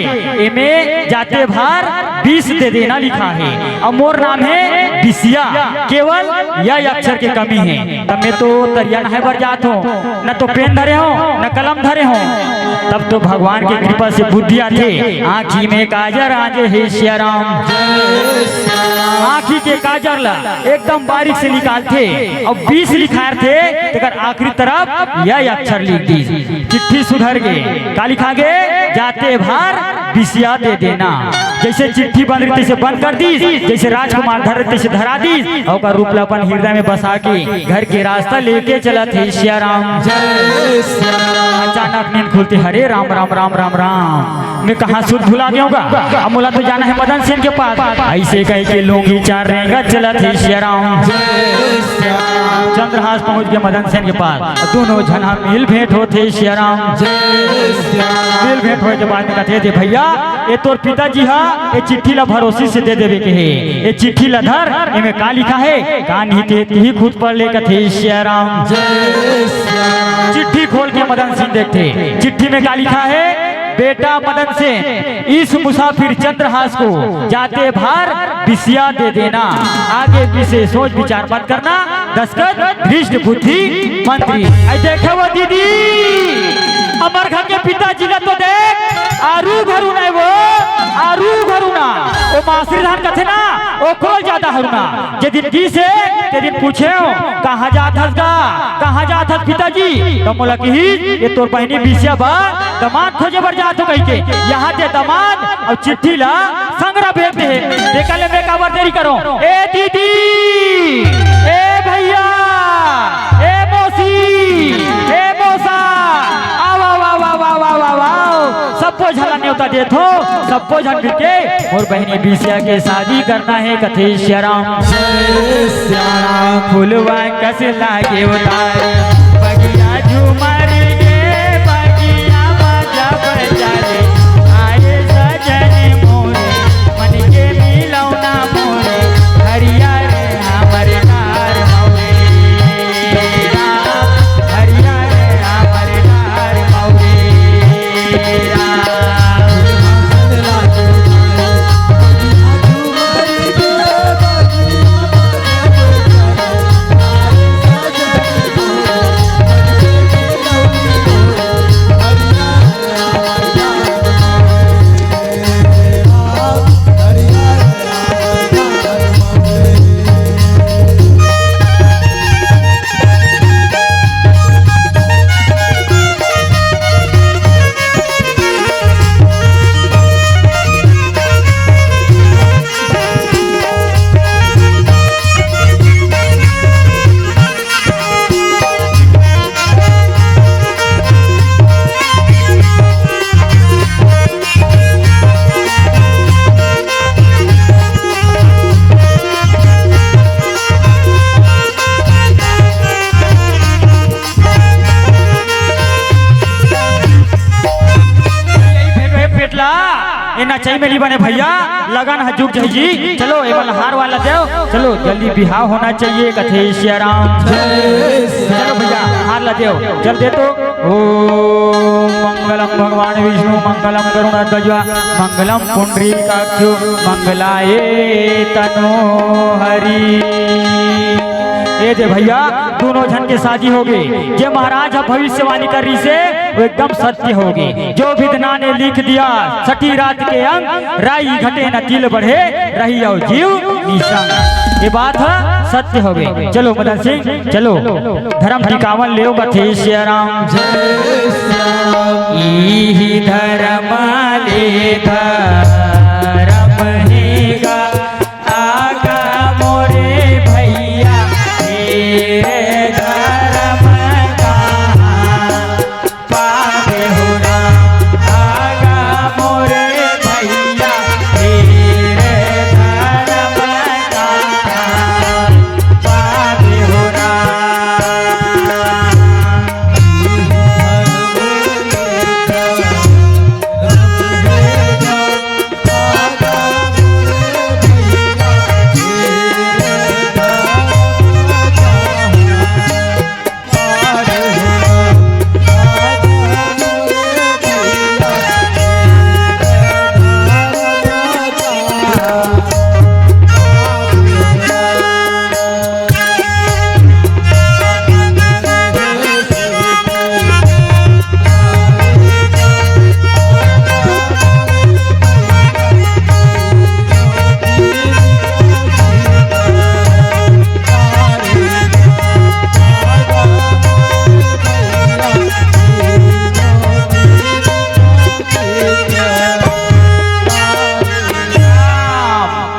एमे जाते भार बीस दे देना लिखा हे, अउ मोर नाम हे बिसिया, केवल य अक्षर के कमी हे। तब मैं तो तरिया नहाय बर जात हों, न तो पेन धरे हों, न कलम धरे हों। तब तो भगवान के कृपा से बुद्धि आथे। आँखी में काजर आंजे हे श्या राम। आँखी के काजर ला एकदम बारीक से निकालथे, अउ बीस लिखारथे, तेकर आखिरी तरफ य अक्षर लिख दीस। चिट्ठी सुधर गे, का लिखा गे? जाते भार बिसिया दे देना। जइसे चिट्ठी बंद रहिस तइसे बंद कर दीस, जइसे राजकुमार धर रहिस तइसे धरा दीस, अउ ओकर रूप ला अपन हृदय में बसा के घर के रास्ता लेके चलत हे श्या राम। जय श्या राम। अचानक नींद खुलथे, हरे राम, राम, राम, राम, राम। मैं कहाँ सुध भुला गेंव गा? अब मोला तो जाना हे मदन सेन के पास। अइसे कहि के लोंगी चार रेंगत चलत हे श्या राम। जय श्या राम। चंद्रहास पहुँच गे मदन सेन के पास। दोनों झन ह मिल भेंट होथे श्या राम। जय श्या राम। मिल भेंट होय के बाद में कथे, दे भैया, ए तोर पिताजी ह ए चिट्ठी ला भरोसी से दे देवे के हे। ए चिट्ठी ला धर, एमे का लिखा हे, का नहीं ते तिही खुद पढ़ ले, कथे श्या राम। जय श्या राम। चिट्ठी खोल के मदन सेन देखथे, चिट्ठी में का लिखा हे, बेटा मदन सेन, इस मुसाफिर चंद्रहास को जाते भार बिसिया दे देना। आगे पीछे सोच विचार मत करना। दस्तखत धृष्ट बुद्धि मंत्री। अइ देखे वो दीदी, हमर घर के पिताजी ला तो देख, आरू घरू नहीं वो, आरू घरू ना। वो मासरी धान कथे ना, ओकरो ज्यादा हरू ना। जे दिन गिस हे, ते दिन पूछेंव, "कहाँ जात हस गा? कहाँ जात हस पिताजी?" त मोला किहिस, "ये तोर बहिनी बिसिया बर दमाद खोजे बर जात हों," कहिके। यहाँ ते दमाद अउ चिट्ठी ला संघरा भेज दे हे। तेकर ले मैं काबर देरी करों? ए दीदी, ए भैया, ए मौसी, ए मौसा, आव, आव, आव। सब्बो झन ला नेवता देत हों, सब्बो झन मिलके मोर बहिनी बिसिया के शादी करना हे, कथे श्या राम। जय श्या राम। फुलवा कस लागे उतारे, बगिया झूमर के, बगिया बाजा बजाले, आए सजन मोरे, मन के मिलौना मोरे, हरिया रे हमर डार मौरे राम, हरिया रे हमर डार मौरे राम। नचई में नी बने भैया, लगन ह जुग जही जी। चलो, एमन ला हार वाला देव। चलो, जल्दी बिहाव होना चाहिए, कथे सिया राम। चलो भैया, हार ला देव, जल्दी दे तो। ओम मंगलम भगवान विष्णु मंगलम गरुड़ध्वजा मंगलम पुंडरीकाक्षो मंगलाय तनो हरि। ए दे भैया, दोनों झन के शादी होगे। जे महाराज ह भविष्यवाणी कर रहिसे, वो एकदम सत्य होगे। जो विधना ने लिख दिया छठी रात के अंग, राई घटे न तिल बढ़े, रही अउ जीव निसंग। ये बात ह सत्य होगे। चलो मदन सिंह, चलो धर्म टिकावन लेव, कथे सिया राम। इही धर्म ले धर्म हे गा, आगा मोरे भैया, तेरे धर्म कहाँ पावे हो राम, आगा मोरे भैया, तेरे धर्म कहाँ पावे हो राम।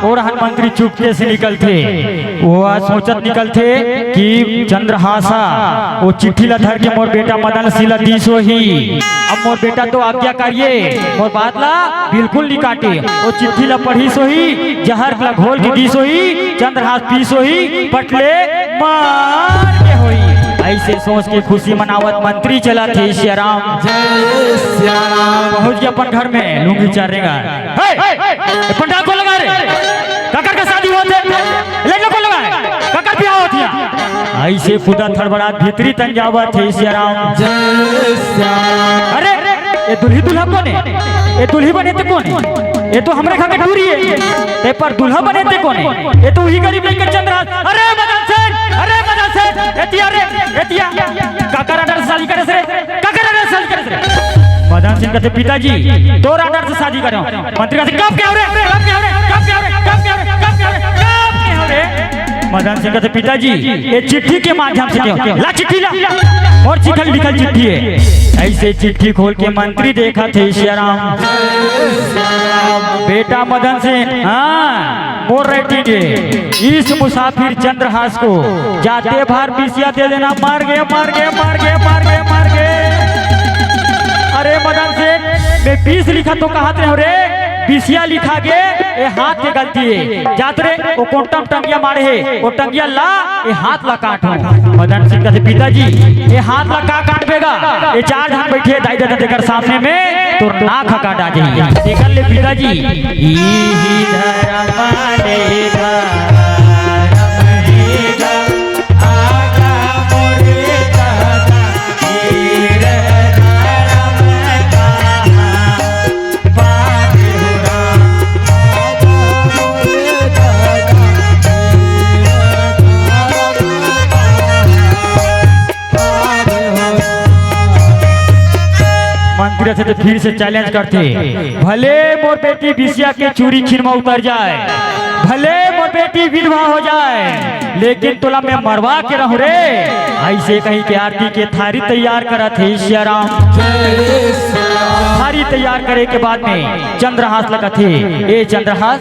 ओरहन मंत्री चुपके से निकलथे। वो आज सोचत निकलथे कि चंद्रहास ह वो चिट्ठी ला धर के मोर बेटा मदन सिंह ला दीस होही। अब मोर बेटा तो आज्ञाकारी ए, मोर बात ला बिल्कुल नी काटे। वो चिट्ठी ला पढ़िस होही, जहर ला घोल के दीस होही, चंद्रहास पीस होही, पटले मार के होही। अइसे सोच के खुशी मनावत मंत्री चलत हे सिया राम। जय सिया राम। पहुंच गे अपन घर में, लुंगी चार रेंगा। हे, ए पंडाल कोन लगाय रे? काकर के शादी होत हे? लड़का कोन लगाय? काकर बिहाव होत हे? अइसे कूदत हड़बड़ात भीतरी तन जावत हे सिया राम। जय सिया राम। अरे, ए दुल्ही दूल्हा कोन हे? ए दुल्ही बने ते कोन हे? ए तो हमरे घर के टूरी हे। ए पर दूल्हा बने ते कोन हे? ए तो उही गरीब लइका चंद्रहास। अरे मदन सेठ, अरे मदन सेठ, एतिया रे, एतिया। काकर आडर से शादी करेस रे? काकर आडर से शादी करेस रे? मदन सिंह कथे, "पिताजी, तोर आडर से शादी करेंव।" मंत्री कथे, "कब केहेव रे? कब केहेव रे? कब केहेव रे? कब केहेव रे? कब केहेव रे? कब केहेव रे?" मदन सिंह कथे, "पिताजी, ये चिट्ठी के माध्यम से केहेंव।" "ला चिट्ठी ला।" "मोर चिट्ठी लिखल चिट्ठी हे।" अइसे चिट्ठी खोल के मंत्री देखत हे सिया राम। बेटा मदन सिंह, हाँ, मोर writing हे। इस मुसाफिर चंद्रहास को जाते भार बिसिया दे देना। मर गे, मर गे, मर गे, मर गे, मर गे। अरे मदन सेठ, मैं बीस लिखत हों कहत रहेंव रे, बिसिया लिखा गे, ए हाथ के गलती हे। जात रे, ओ कोंटा म टंगिया माड़े हे, ओ टंगिया ला, ए हाथ ला काट। मदन सिंह कथे, "पिताजी, ए हाथ ला का काटबे गा? ए चार झन बइठे हे दाई ददा तेकर सामने में, तोर नाक ह काटा जाही।" तेकर ले पिताजी, इही धरम ले धरम हे गा, आगा मोरे ददा, ए धरम कहाँ मंत्री से तो फिर से challenge करथे, "भले मोर बेटी बिसिया के चूरी खीर म उतर जाय, भले मोर बेटी विधवा हो जाय, लेकिन तोला मैं मरवा के रहूं रे।" अइसे कहि के आरती के थारी तैयार करत हे सिया राम। थारी तैयार करे के बाद में चंद्रहास ला कथे, "ए चंद्रहास,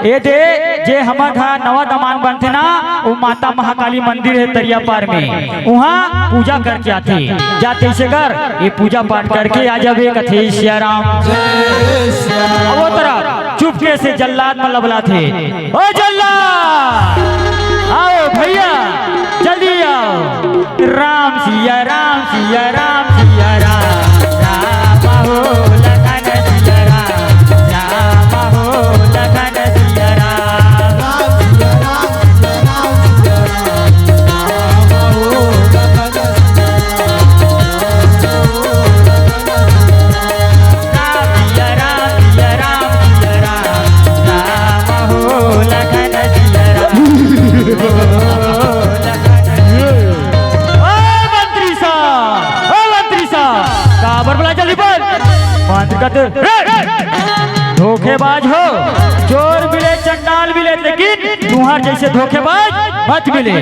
ए दे, जे हमर घर नवा दमांद बनथे ना, वो माता महाकाली मंदिर हे तरिया पार में, उहाँ पूजा करके आथे। जा तइसे कर, ये पूजा पाठ करके आ जाबे," कथे सिया राम। अब वो तरफ चुपके से जल्लाद मन ला बलाथे, "ओ जल्लाद, आओ भैया, जल्दी आओ। राम सिया राम, सिया राम, सिया राम, राम हो लखन सिया राम, राम धोखेबाज हो, चोर मिले, चंडाल मिले, लेकिन तुंहर जइसे धोखेबाज मत मिले।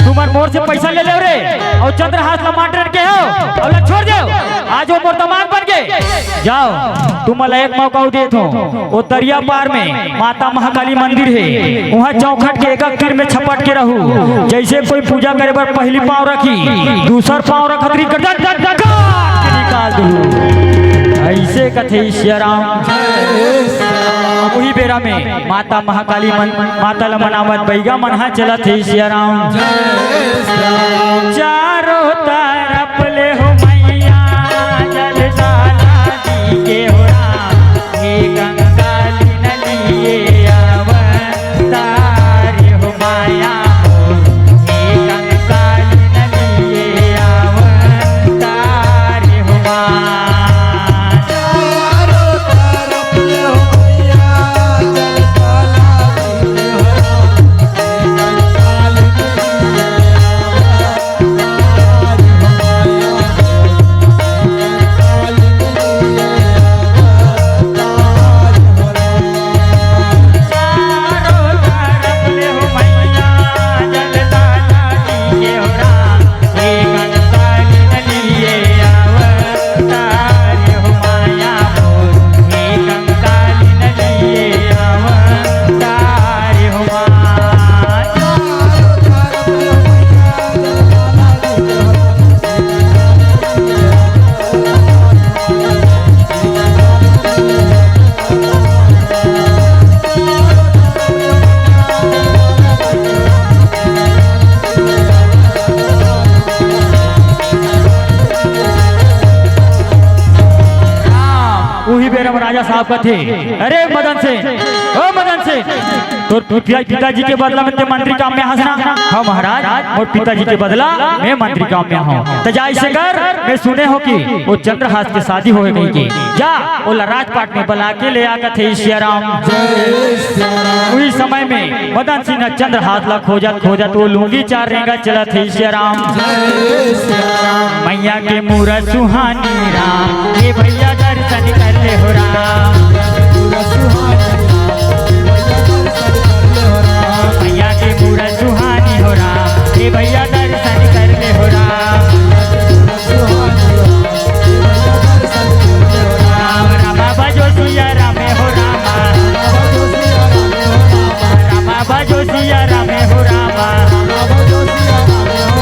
तुमन मोर से पइसा ले लेव रे, अउ चंद्रहास ला मार डरेन के हव, अउ ला छोड़ देव। आज वो मोर दमांद बन गे। जाव, तुमन ला एक मौका अउ देत हों। वो दरिया पार में माता महाकाली मंदिर हे, उहाँ चौखट के एक तीर में छपट के रहू। जइसे कोई पूजा करे बर पहिली पाँव रखही, दूसर पाँव रखत रही, गर्दन काट के निकाल दूँ। अइसे कथे सियाराम। उही बेरा में माता महाकाली मन, माता ल मनावत बइगा मन ह चलत हे सियाराम। चारों तरफ ले हो मैया, जल डाला दी के हो राम, हे कंकाली न लिए अवतार हो माया हो, हे कंकाली न लिए अवतार हो माँ। चारों तरफ ले हो मैया, जल डाला दी के हो राम, हे कंकाली न लिए अवतार उही बेरा में राजा साहब कथे, "अरे मदन सेन, ओ मदन सेन, तोर पिता, पिताजी के बदला में ते मंत्री काम में हस ना?" "हाँ महाराज, मोर पिताजी के बदला में मंत्री काम में हूँ।" "त जा अइसे कर, मैं सुने हों कि वो चंद्रहास के शादी होए कहिके, जा ओला राजपाट में बला के ले आ," कथे सियाराम। उही समय में मदन सेन ह चंद्रहास ला खोजत खोजत वो लुंगी चार रेंगा चलत हे सियाराम। मैया के मूरत सुहानी राम, हे भइया दर्शन कर ले हो राम। मैया के मूरत सुहानी हो राम, हे भइया दर्शन कर ले हो राम। राम रामा बजो सिया रामे हो रामा। रामा बजो सिया रामे हो रामा।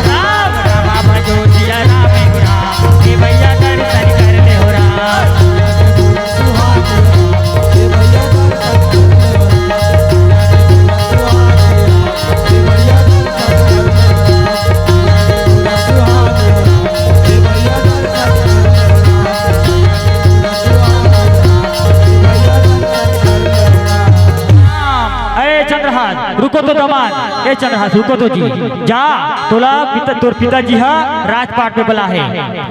राम रामा बजो सिया रामे हो राम। हे भइया दर्शन कर ले हो राम। ए चंद्रहास, रुको तो दमांद। ए चंद्रहास, रुको तो जी। जा, तोला पिता, तोर पिताजी ह राजपाट में बला हे।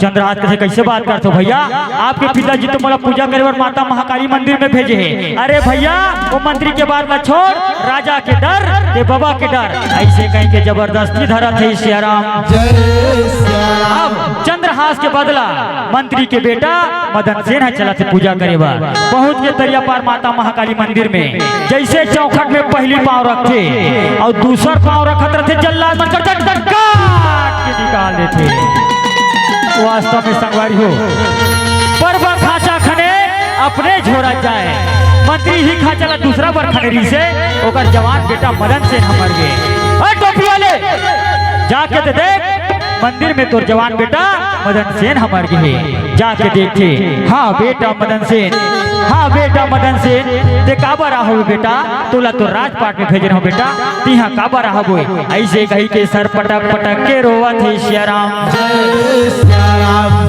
चंद्रहास कथे, "कइसे बात करथो भइया? आपके पिताजी तो मोला पूजा करे बर माता महाकाली मंदिर में भेजे हे।" "अरे भइया, वो मंत्री के बात ला छोड़, राजा के डर, ते बबा के डर।" अइसे कहिके जबरदस्ती धरत हे सियाराम। अब चंद्रहास के बदला मंत्री के बेटा मदन सेन ह चलत हे पूजा करे बर। पहुंच के दरिया पार माता महाकाली मंदिर में जइसे चौखट में पहिली पांव रखथे अउ दूसर पांव रखत रहिथे, जल्लाद मन कर टक टक काट के निकाल देथे। वास्तव में संगवारी हो, परबा खांचा खने अपने झोरा जाए। मंत्री ही खांचा ला दूसरा बर खने रहिसे, ओकर जवान बेटा मदन सेन ह मर गे। ए टोपी वाले, जाके ते देख, मंदिर में तोर जवान बेटा मदन सेन ह मर गे हे। जाके देखथे, हाँ बेटा मदन सेन, हाँ बेटा मदन सेन, ते काबर आहबे बेटा? तोला तो राजपाट में भेजे रहूं बेटा, तिहां काबर आहबे? अइसे कहिके सर पटक पटक के रोवत हे सियाराम।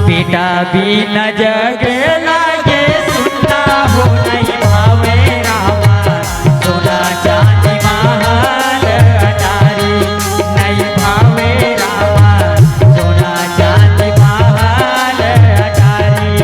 बेटा बिना जग लागे सुन्ना हो, नहीं भावे रामा सोना चांदी महल अटारी, नहीं भावे रामा सोना चांदी महल अटारी।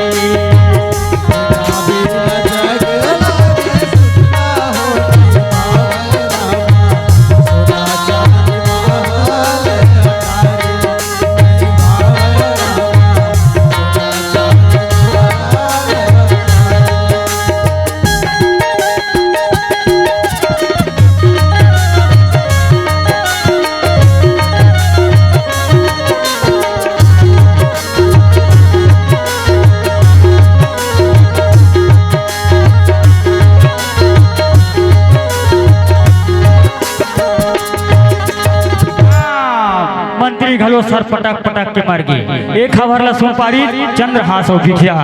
छर पटक पटक के मर गे। एक हवर ला सुन पारी चंद्रहास अउ बिटिया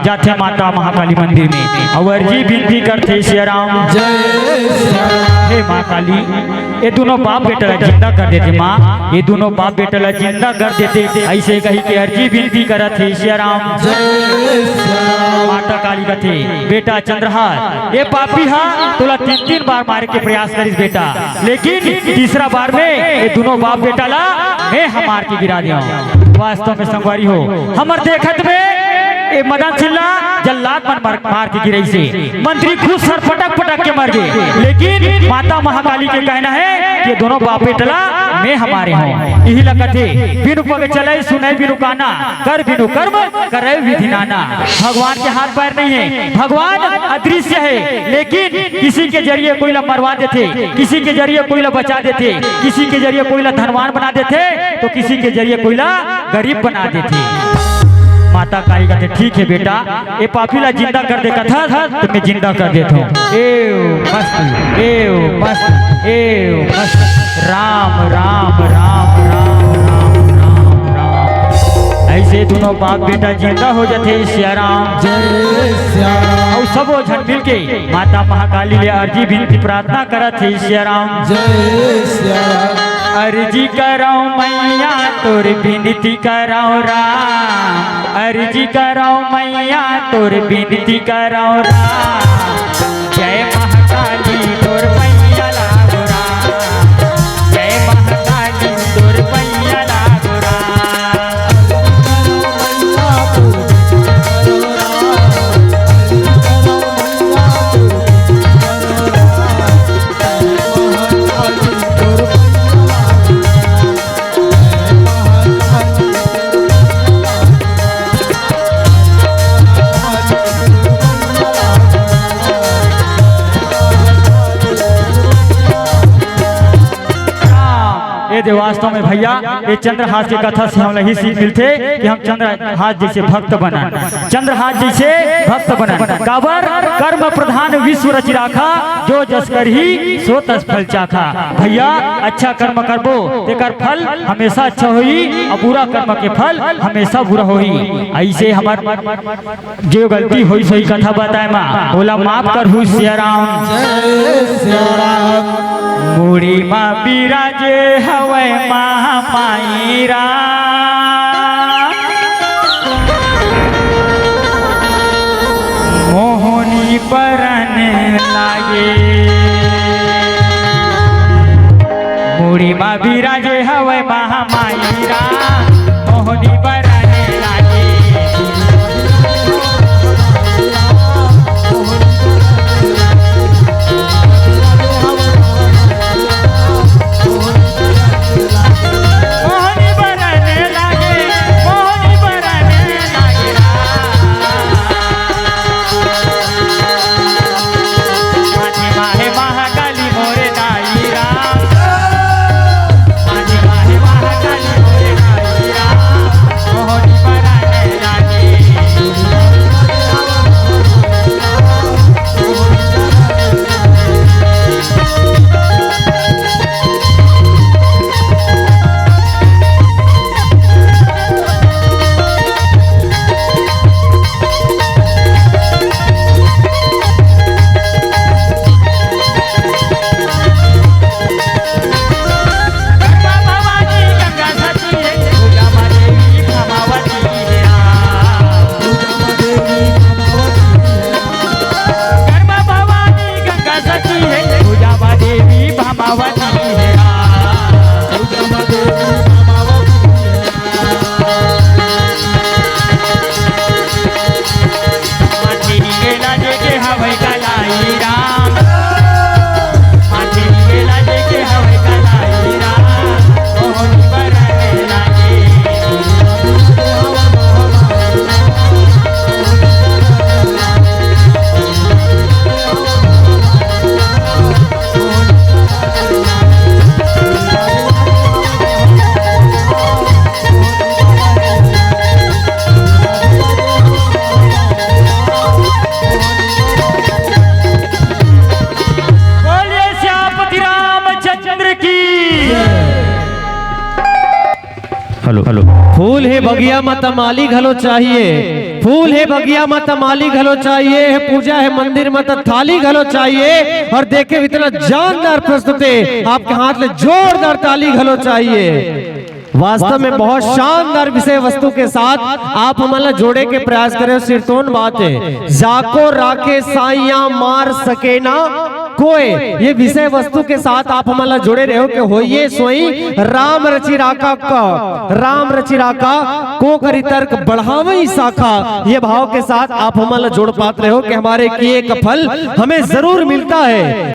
जाथे माता महाकाली मंदिर में, अउ अर्जी बिनती करथे सिया राम। जय सिया राम। हे माँ काली, ये दोनों बाप बेटा ला जिंदा कर देते माँ, ये दोनों बाप बेटा ला जिंदा कर देते, ऐसे कही के अर्जी बिनती करत हे सिया राम। जय सिया राम। माता काली कथे, बेटा चंद्रहास, ये पापी हा तोला तीन तीन बार मारे के प्रयास करिस बेटा, लेकिन तीसरा बार में ये दोनों बाप बेटा ला मैं हा मार के गिरा देहूं। वास्तव में संगवारी हो, हमर देखत में ये मदन सिंह ला जल्लाद मन मार, मार के गिराइसे। मंत्री खुद सर पटक पटक के मर गे, लेकिन माता महाकाली के कहना है कि ये दोनों बाप बेटा ला मैं हा मारे हूं। यही ला कथे, बिनु पग चले सुने बिनु काना, कर बिनु कर्म करे विधि नाना। भगवान के हाथ पैर नहीं है, भगवान अदृश्य है, लेकिन किसी के जरिए कोई ला मरवा देथे, किसी के जरिए कोई ला बचा देथे, किसी के जरिए कोई ला धनवान बना देथे, तो किसी के जरिए कोई ला गरीब बना देथे। माता काली कथे, ठीक है बेटा, ये पापी ला जिंदा कर दे कथस, त मैं जिंदा कर देत हूं। एव मस्त, एव मस्त, एव मस्त। राम, राम, राम, राम, राम, राम, राम। ऐसे दोनों बाप बेटा जिंदा हो जाथे, सिया राम। जय सिया राम। अउ सबो झन मिलके माता महाकाली ले अर्जी बिनती प्रार्थना करत हे, सिया राम। जय सिया राम। अर्जी करौं मैया तोर बिनती करौं राम, अर्जी करौं मैया तोर बिनती करौं राम। जय महाकाली तोर पैया लागो राम, जय महाकाली तोर पैया लागो राम। ए दे वास्तव में भैया, ये चंद्रहास के कथा से हमला ही सीख मिलथे कि हम चंद्रहास जैसे भक्त बनन, चंद्रहास जैसे भक्त बनन। काबर? कर्म प्रधान विश्व रचि राखा, जो जस करही सो तस फल चाखा। भैया, अच्छा कर्म करबो, तेकर फल हमेशा अच्छा होही, अउ बुरा कर्म के फल हमेशा बुरा होही। ऐसे हमर जो गलती होइस होही कथा बताए मा, ओला माफ करहू सिया राम। जय सिया राम। मुड़ी मा बिराजे हवय महामाई राम, मोहनी परन लागे। मुड़ी मा बिराजे हवय महामाई राम, मोहनी बरन लागे। मोहनी बरन लागे, मोहनी बरन लागे राम। माथे माहे महाकाली मोरे दाई राम। फूल हे बगिया म त माली घलो चाहिए, फूल हे बगिया म त माली घलो चाहिए, हे पूजा हे मंदिर म त थाली घलो चाहिए। और देखे इतना जानदार प्रस्तुति, आपके हाथ ले जोरदार ताली घलो चाहिए। वास्तव में बहुत शानदार विषय वस्तु के साथ आप हमन ला जोड़े के प्रयास करे हो, सिरतोन बात है। जाको राखे साइया मार सके ना कोई, ये विषय वस्तु के साथ आप हमन ला जुड़े रहो कि होइए सोई राम रचि राखा का, राम रचि राखा को करी तर्क बढ़ावई शाखा। ये भाव के साथ आप हमन ला जोड़ पात रहो कि हमारे किए का फल हमें जरूर मिलता है।